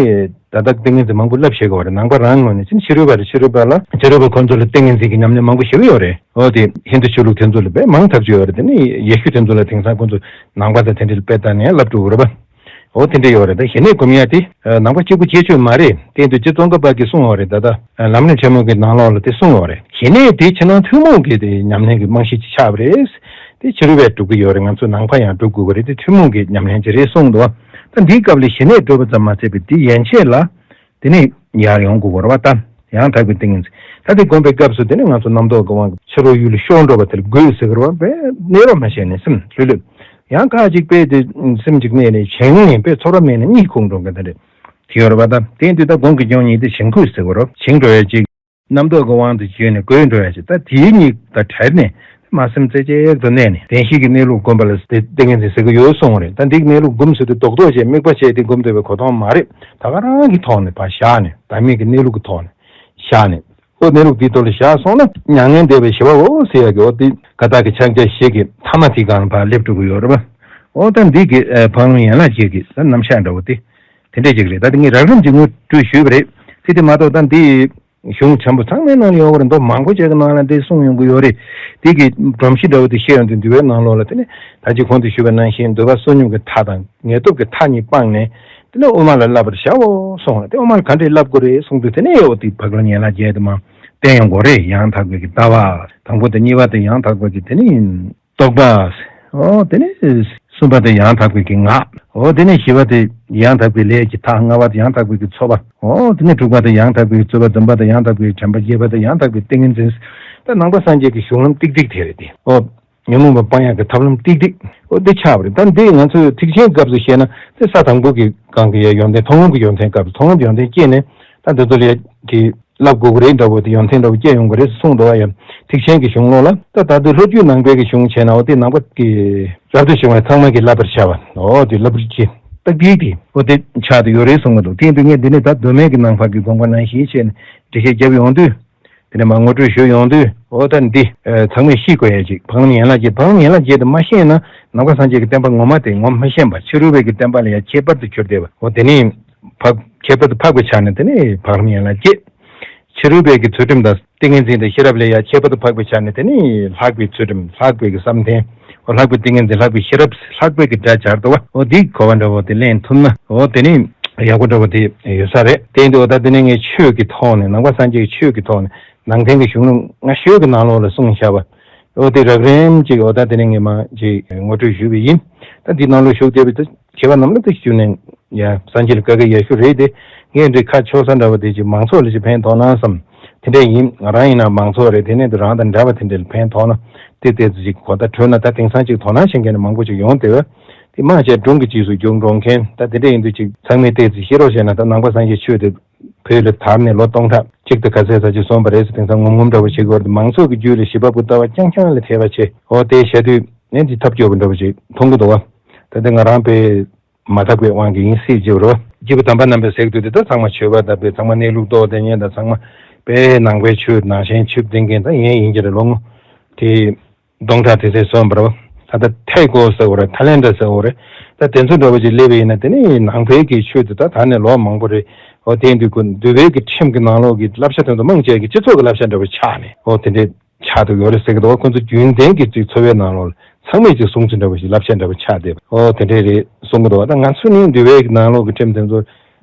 ད་ལྟ་ཏིང་ངེ་འཛིན་མང་པོ་བསླབ་བྱེད་དགོས་པ་རེད། ནང་པ་རང་ངོས་ནས་ཕྱི་རོལ་པ་རེད། ཕྱི་རོལ་པ་ལ་ཕྱི་རོལ་པ་ཁོང་ཚོ་ལ་ཏིང་ངེ་འཛིན་གྱི་ཉམས་ལེན་མང་པོ་ཞེ་པོ་ཡོད་རེད། འོ་དེ་ཧིན་དུ་ཆོས་ལུགས་དེ་ཚོ་ལ་དཔེ་མང་ཐག་ཆོད་ཡོད་རེད། དེ་ནི་ཡེ་ཤུ་དེ་ཚོ་ལ་དེང་སང་ཁོང་ཚོ་ནང་པ་དང་དེ་འདྲ་ལ་དཔེ་བལྟས་ནས་བསླབ་འགྲོ་གི་རེད་པ། འོ་དེ་འདྲ་ཡོད་རེད། ད་ཞི་གནས་སྒོམ་ཡ་དེ་ནང་པ་གཅིག་པུ་ཁྱད་ཆོས་མ་རེད། དེ་དུས་རྗེ་ཙོང་ཁ་པ་གིས་གསུངས་པ་རེད། ད་ལྟ་ལམ་རིམ་ཆེན་མོ་གི་ནང་ལོགས་ལ་དེ་གསུངས་པ་རེད། ཞི་གནས་དེ་ཕྱི་ནང་ཐུན་མོང་གི་དེ་ཉམས་ལེན་གྱི་རྨང་གཞི་ཅིག་ཆགས་པ་རེད། དེ་ཕྱི་རོལ་པས་སྒྲུབ་ཀྱི་ཡོད་རེད། ང་ཚོ་ནང་པ་ཡང་སྒྲུབ་དགོས་ཀྱི་རེད། དེ་ཐུན་མོང་གི་ཉམས་ལེན་ཅིག་རེད་གསུངས་འདུག་ད་འདིའི་སྐབས་ལ་ཞི་གནས་སྒྲུབ་པ་ཙམ་མ་ཚད་པའི་དེ་ཡན་ཆད་ལ། དེ་ནས་ཡར་ཡོང་དགོས་པ་རེད་པ། ད་ཡང་དག་པའི་ཏིང་ངེ་འཛིན། ད་དེ་སྒོམ་པའི་སྐབས་སུ་དེ་ནས་ང་ཚོ་རྣམ་རྟོག་གི་དབང་གིས་ཕྱི་རོལ་ཡུལ་ལ་ཤོར་འགྲོ་བ་དེ་ལ་རྒོད་ཟེར་གི་རེད་པ། དཔེ་གནས་རོགས་མ་བྱས་ནས་སེམས་ལྷོད་ལྷོད། ཡང་ཁ་ཅིག་དཔེ་དེ་སེམས་ཅིག་གནས་ནས་བྱེང་ནས་དཔེ་ཚོར་བ་མེད་ནས་གཉིད་ཁུག་འགྲོ་མཁན་དེ་འདྲ་དེ་ཡོད་རེད་པ། ད་དེ་དུས་ད་སྒོམ་གྱི་སྦྱོང་གཉིས་དེ་བྱེང་ཁུག་ཟེར་གི་རེད་པ། བྱེང་འགྲོ་ཡ་ཅིག་རྣམ་རྟོག་གི་དབང་དུ་བྱས་ནས་རྒོད་འགྲོ་ཡ་ཅིག་ད་དེའི་གཉིས་ད་བྲལ་ནས་མ་སེམས་རྩེ་གཅིག་ཏུ་གནས་ནས་བདེན་བཞི་གི་གནས་ལུགས་སྒོམ་པ་ལ་དེ་ཏིང་ངེ་འཛིན་ཟེར་གི་ཡོད་གསུངས་པ་རེད། ད་འདི་གནས་ལུགས་སྒོམ་ཟེར་དུས་རྡོག་རྡོག་བྱས་དམིགས་པ་བྱས་ཏེ་སྒོམ་བསྡད་པའི་གོ་མཐོང་མ་རེད། ད་ག་རང་གི་ཐོག་ནས་ཕར་བཞག་ནས་བདག་མེད་ཀྱི་གནས་ལུགས་ཀྱི་ཐོག་ནས་བཞག་ནས། ཨོ་གནས་ལུགས་འདིའི་ཐོག་ལ་བཞག་སོང་ན་མྱ་ངན་འདས་པའི་ཞི་བའོ་ཟེར་ཡ་གི་ཨོ་དེ་ཀ་དག་གི་ཕྱག་རྒྱ་བཞི་གི་ཐ་མ་དེའི་སྒང་ལ་ཕར་སླེབས་འགྲོ་གི་ཡོད་རེད་པ། ཨོ་ད་འདི་གི་ཨ་འཕགས་ལམ་ཡན་ལག་བརྒྱད་ཀྱི་ད་རྣམ་གཞག་འདྲ་བོ་དེ་དེ་འདྲས་ཅིག་རེད། ད་དེ་ངས་རགས་རིམ་གྱིས་ངོ་སྤྲོད་ཞུས་པ་རེད། དེ་དེ་མ་གཏོགས་ད་འདི་གཞུང་ཆེན་པོ་ཚང་མའི་ནང་ལ་ཡོད་པ་རེད། མདོ་མང་པོ་ཅིག་གི་ནང་ལ་འདི་གསུངས་ཡོང་གི་ཡོད་རེད། དེ་གི་སྒྲོམ་གཞི་འདྲ་བོ་དེ་བཤད་ཡོང་དུས་འདུལ་བའི་ནང་ལོགས་ལ་དེ་ནས་ད་ཅི་གོང་དུ་ཞུས་པ་ནང་བཞིན་འདུལ་བ་བསོད་སྙོམས་ཀྱི་མཐའ་དང་ངལ་དུབ་ཀྱི་མཐའ་གཉིས་སྤངས་ནས། དེ་ནས་དབུ་མ་ལ་བསླབ་པར་བྱའོ་གསུངས། དེ་དབུ་མར་ག་འདྲས་བསླབ་དགོས་རེད་གསུངས་དུས་དེ་ནས་འོ་དེ་འཕགས་ལམ་ཡན་ལག་བརྒྱད་དེ་མར་བསྟན་ཡོང་དགོས་རེད། ཡང་དག་པའི་གི་ལྟ་བ་དང་པོ་དང་གཉིས་པ་དེ་ཡང་དག་པའི་གི་དེ་ནས་རྟོག་པ། འོ་དེ་ནས་གསུམ་པ་དེ་ཡང་དག་པའི་གི་ངག་འོ་དེ་ནས་བཞི་པ་དེ་ཡང་དག་པའི་ལས་ཀྱི་མཐའ། ལྔ་པ་དེ་ཡང་དག་པའི་གི་ཚོགས་པ། འོ་དེ་ནས་དྲུག་པ་དེ་ཡང་དག་པའི་རྩོད་པ། བདུན་པ་དེ་ཡང་དག་པའི་དྲན་པ། བརྒྱད་པ་དེ་ཡང་དག་པའི་ཏིང་ངེ་འཛིན། ད་ནང་པ་སངས་རྒྱས་ཀྱི་གཞུང་ལམ་ཏིག་ཏིག་དེ་རེད་དེ། འོ། ཉོན་མོངས་པ་སྤང་ཡག་གི་ཐབས་ལམ་ཏིག་ཏིག་འོ་འདི་ཆགས་པ་རེད། ད་འདི་ང་ཚོས་ཐེག་ཆེན་སྐབས་སུ་བཤད་ན་དེ་ས་དང་པོ་གི་སྒང་གི་ཡ་ཡོན་ཏན་མཐོང་ལམ་གྱི་ཡོན་ཏན་སྐབས་སུ་མཐོང་ལམ་ཡོན་ཏན་སྐྱེས་ནས་ད་འདི་ཚོ་ལ་ཡ་གི་བསླབ་དགོས་ཀྱི་རེད་འདྲ་བོ་དེ་ཡོན་ཏན་འདྲ་བོ་སྐྱེ་ཡོང་གི་རེད་གསུངས་འདུག་བ། ཡ་ཐེག་ཆེན་གྱི་གཞུང་ལོགས་ལ་ད་ད་དུང་ལྷོ་རྒྱུད་ནང་པའི་གི་གཞུང་བྱས་ན་འོ་དེ་ནང་པ་གི་རབ་ཏུ་བྱུང་བའི་ཚང་མ་གིས་བསླབ་པར་བྱ་བ། འོ་དེ་བསླབ་པར་གྱི་ད་གིས་དེ་འོ་དེ་ཆགས་དུ་ཡོད་རེད་གསུངས་གི་འདུག་དེ་ཡིན་དུས་ངས་འདི་ནས་ད་གདོད་མའི་གི་ནང་པ་གི་དགོངས་པ་ནང་བཞིན་བྱས་ནས་འགྲེལ་བཤད་བརྒྱབ་ཡོང་དུས། དེ་ནས་མར་ངོ་སྤྲོད་ཞུས་ཡོང་དུས་འོ་ད་འདི་ཚང་མས་ཤེས་དགོས་ཡ་ཅིག་འཕགས་ལམ་ཡན་ལག་བརྒྱད། འཕགས་ལམ་ཡན་ལག་བརྒྱད་དེ་མ་ཤེས་ན་ནང་པ་སངས་རྒྱས་ཀྱི་བསྟན་པ་ངོ་མ་དེ་ངོ་མ་མ་ཤེས་པ། ཕྱི་རོལ་པའི་གི་བསྟན་པ་ལ་ཡ་ཁྱད་པར་དུ་གྱུར་བསྡད་པ། འོ་དེ་ནས་འཕགས་ཁྱད་པར་དུ་འཕགས་པའི་ཆ་ནས་དེ་ནས་འཕགས་ལམ་ཡན་ལག་བརྒྱད། ཕྱི་རོལ་པའི་གི་ཚུལ་ཁྲིམས་དང་ཏིང་ངེ་འཛིན་དང་ཤེས་རབ་ལ་ཡ་ཁྱད་པར་དུ་འཕགས་པའི་ཆ་ནས་དེ་ནས་ལྷག་པའི་ཚུལ་ཁྲིམས། ལྷག་པའི་གི་བསམ་གཏན། འོ་ལྷག་པའི་ཏིང་ངེ་འཛིན། ལྷག་པའི་ཤེས་རབ། ལྷག་པའི་གི་སྒྲ་སྦྱར་འདུག་བ། འོ་འདི་གོ་བ་འདྲ་བོ་དེ་ལེན་ཐུབ་ན་འོ་དེ་ནི་ཡག་པོ་འདྲ་བོ་དེ་ཡོད་ས་རེད། དེ་ཡིན་དུས་འོ་ད་དེ་ནས་ངས་ཆོས་ཀྱི་ཐོག་ནས་ནང་པ་སངས་རྒྱས་ཀྱི་ཆོས་ཀྱི་ཐོག་ནས་ནང་བསྟན་གྱི་གཞུང་ལུགས་སྔ་ཤོས་ཀྱི་ནང་ལོགས་ལ་གསུངས་བཞག་པ། འོ་དེ་རགས་རིམ་ཅིག་འོ་ད་དེ་ནས་ངས་མ་ཅིག་ངོ་སྤྲོད་ཞུས་པ་ཡིན། ད་འདི་ནང་ལོགས་ཞུགས་བསྡད་པའི་ད་མཁས་པ་རྣམས་ལ་ད་ཞུ་ནས་ཡ་སངས་རྒྱས་ལ་བཀའ་དགའ་ཡག་ཤོས་རེད་དེ། ངས་འདི་ཁ་ཕྱོགས་ས་འདྲ་བ་དེ་ཅིག་མང་ཚོགས་ལ་ཅིག་ཕན་ཐོགས་ན་བསམ། དེ་འདྲ་ཡིན། ང་རང་ཡིན་ན་མང་ཚོགས་རེད། དེ་ནས་འདི་རང་དང་འདྲ་བ་དེ་འདྲ་ལ་ཕན་ཐོགས་ན་དེ་ཏོག་ཙམ་ཅིག་གོ་བརྡ་འཕྲོད་ན། ད་དེང་སང་ཅིག་དོ་སྣང་བྱེད་མཁན་ནི་མང་པོ་ཅིག་ཡོང་བསྡད་པས། དེ་མང་ཆེ་སྒྲུང་གི་རྗེས་སུ་རྒྱུགས་འགྲོ་མཁན་ད་དེ་འདྲ་ཡིན་དུས་ཅིག་ཚང་མས་ཏོག་ཙམ་ཤེས་རོགས་བྱས་ན། ད་ནང་པ་སངས་རྒྱས་ཆོས་དེ་བོད་ལ་དར་ནས་ལོ་སྟོང་ཕྲག་གཅིག་དང་ག་ཚད་ཙམ་ཅིག་སོང་བ་རེད་ཟེར། དེང་སང་ངོམ་ངོམ་འདྲ་བོ་བྱེད་དགོས་རེད། མང་ཚོགས་ཀྱི་རྒྱུད་ལ་བྱིས་པ་བུ་ལྟ་བ་རྐྱང་རྐྱང་ལ་ཐེབས་པ་བྱས། འོ་དེ་བྱ་དུས་ནས་འདི་ཐབས་སྐྱོ་པོ་འདྲ་བོ་ཅིག་མཐོང་གི་འདུག་བ། ད་ལྟ་ང་རང་དཔེ་མ་དག་པའི་དབང་གིས་ཡིན་སྲིད་ཀྱི་རེད་བ། སྐྱེས་བུ་དམ་པ་རྣམ་པས་ཟེར་གྱི་འདུག་དེ་ད་ཚང་མ་ཆོས་པ་དང་དཔེ་ཚང་མ་གནས་ལུགས་རྟོགས་ལྡན་མཁན་དང་ཚང་མ་དཔེ་ནང་པའི་ཆོས་ནང་བཞིན་ཆོས་བསྟེན་མཁན་ད་ཡིན་ཡིན་གྱི་རེད། ལོ་ངོ་དེ་ སྟོང་ཕྲག་དེ་ཚོ་སོན་པ་རེད་བ། ད་ལྟ་ཐའི་གོ་ཟེར་བ་རེད། ཐའི་ལེན་ཌ་ཟེར་བ་རེད། ད་དེ་ཚོ་འདྲ་བོ་ཅིག་སླེབས་པ་ཡིན་ན། དེ་ནི་ནང་པའི་གི་ཆོས་དེ་ད་ད་ནས་ལོ་མང་པོ་རེད། འོ་དེ་འདུག་གོ་འདུལ་བའི་གི་ཁྲིམས་ཀྱི་ནང་ལོགས་ཀྱི་བསླབ་བྱ་དེ་ཚོ་མང་ཆེ་གི་སྤྱི་ཚོགས་ཀྱི་བསླབ་བྱ་འདྲ་བོ་ཆགས་ནས། འོ་དེ་འདྲས་ཆགས་འདུག་ཡོད་རེད་ཟེར་གི་འདུག་ཁོ་ཚོ་རྒྱུན་ལྡན་གྱི་ཅིག་འཚོ་བའི་ནང་ལོགས་ལ་ཚང་མས་ཅིག་གསུང་ཚུལ་འདྲ་བོ་ཞིག་བསླབ་བྱ་འདྲ་བོ་ཆགས་བསྡད་པ། འོ་དེ་འདྲས་རེད་གསུང་གི་འདུག་ད་ང་ཚོ་ནི་འདུལ་བའི་གི་ནང་ལོགས་ཀྱི་ཁྲིམས་དེ་ཚོ་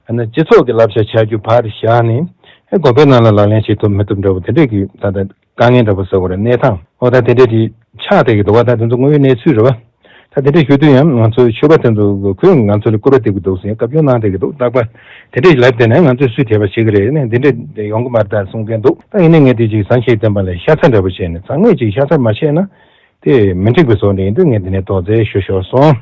ཨ་ནི་སྤྱི་ཚོགས་ཀྱི་བསླབ་བྱ་ཆགས་རྒྱུ་ཕར་བཞག་ནས། ཨེ་དགོན་པའི་ནང་ལ་ལག་ལེན་བྱེད་ཐུབ་མི་ཐུབ་འདྲ་བོ་དེ་འདྲས་ཀྱི་ད་ལྟ་དཀའ་ངལ་འདྲ་བོ་ཟེར་བ་རེད། གནས་སྟངས་འོ་ད་དེ་འདྲས་ཀྱི་ཆགས་བསྡད་ཀྱི་འདུག་བ། ད་དེ་ཚོ་དངོས་ཡོད་གནས་ཚུལ་རེད་བ། ད་དེ་འདྲ་ཞུ་དུས་ཡང་ང་ཚོའི་ཆོས་པ་དེ་ཚོ་ཁོས་ང་ཚོ་ལ་སྐུར་པ་འདེབས་ཀྱི་འདུག་ཟེར། བཀའ་བཀྱོན་གནང་བསྡད་ཀྱི་འདུག་རྟག་པར་དེ་འདྲ་ལབ་བསྡད་ན་ང་ཚོས་སུས་དད་པ་བྱེད་ཀྱི་རེད། ནས་དེ་འདྲ་ཡོང་གི་མ་རེད་ད་གསུང་མཁན་འདུག་ད་ཡིན་ནའི་ངས་དེ་ཅིག་བཟང་ཞིག་བསྟན་པ་ལ་ཤ་ཚ་འདྲ་པོ་བྱས་ནས། ཚང་མས་ཅིག་ཤ་ཚ་མ་བྱས་ན་དེ་མི་འགྲིག་པའི་བཟོ་འདྲ་ཡིན་དུས། ངས་འདི་ནས་དོགས་རྩལ་ཞུ་ཞོར་སོང་།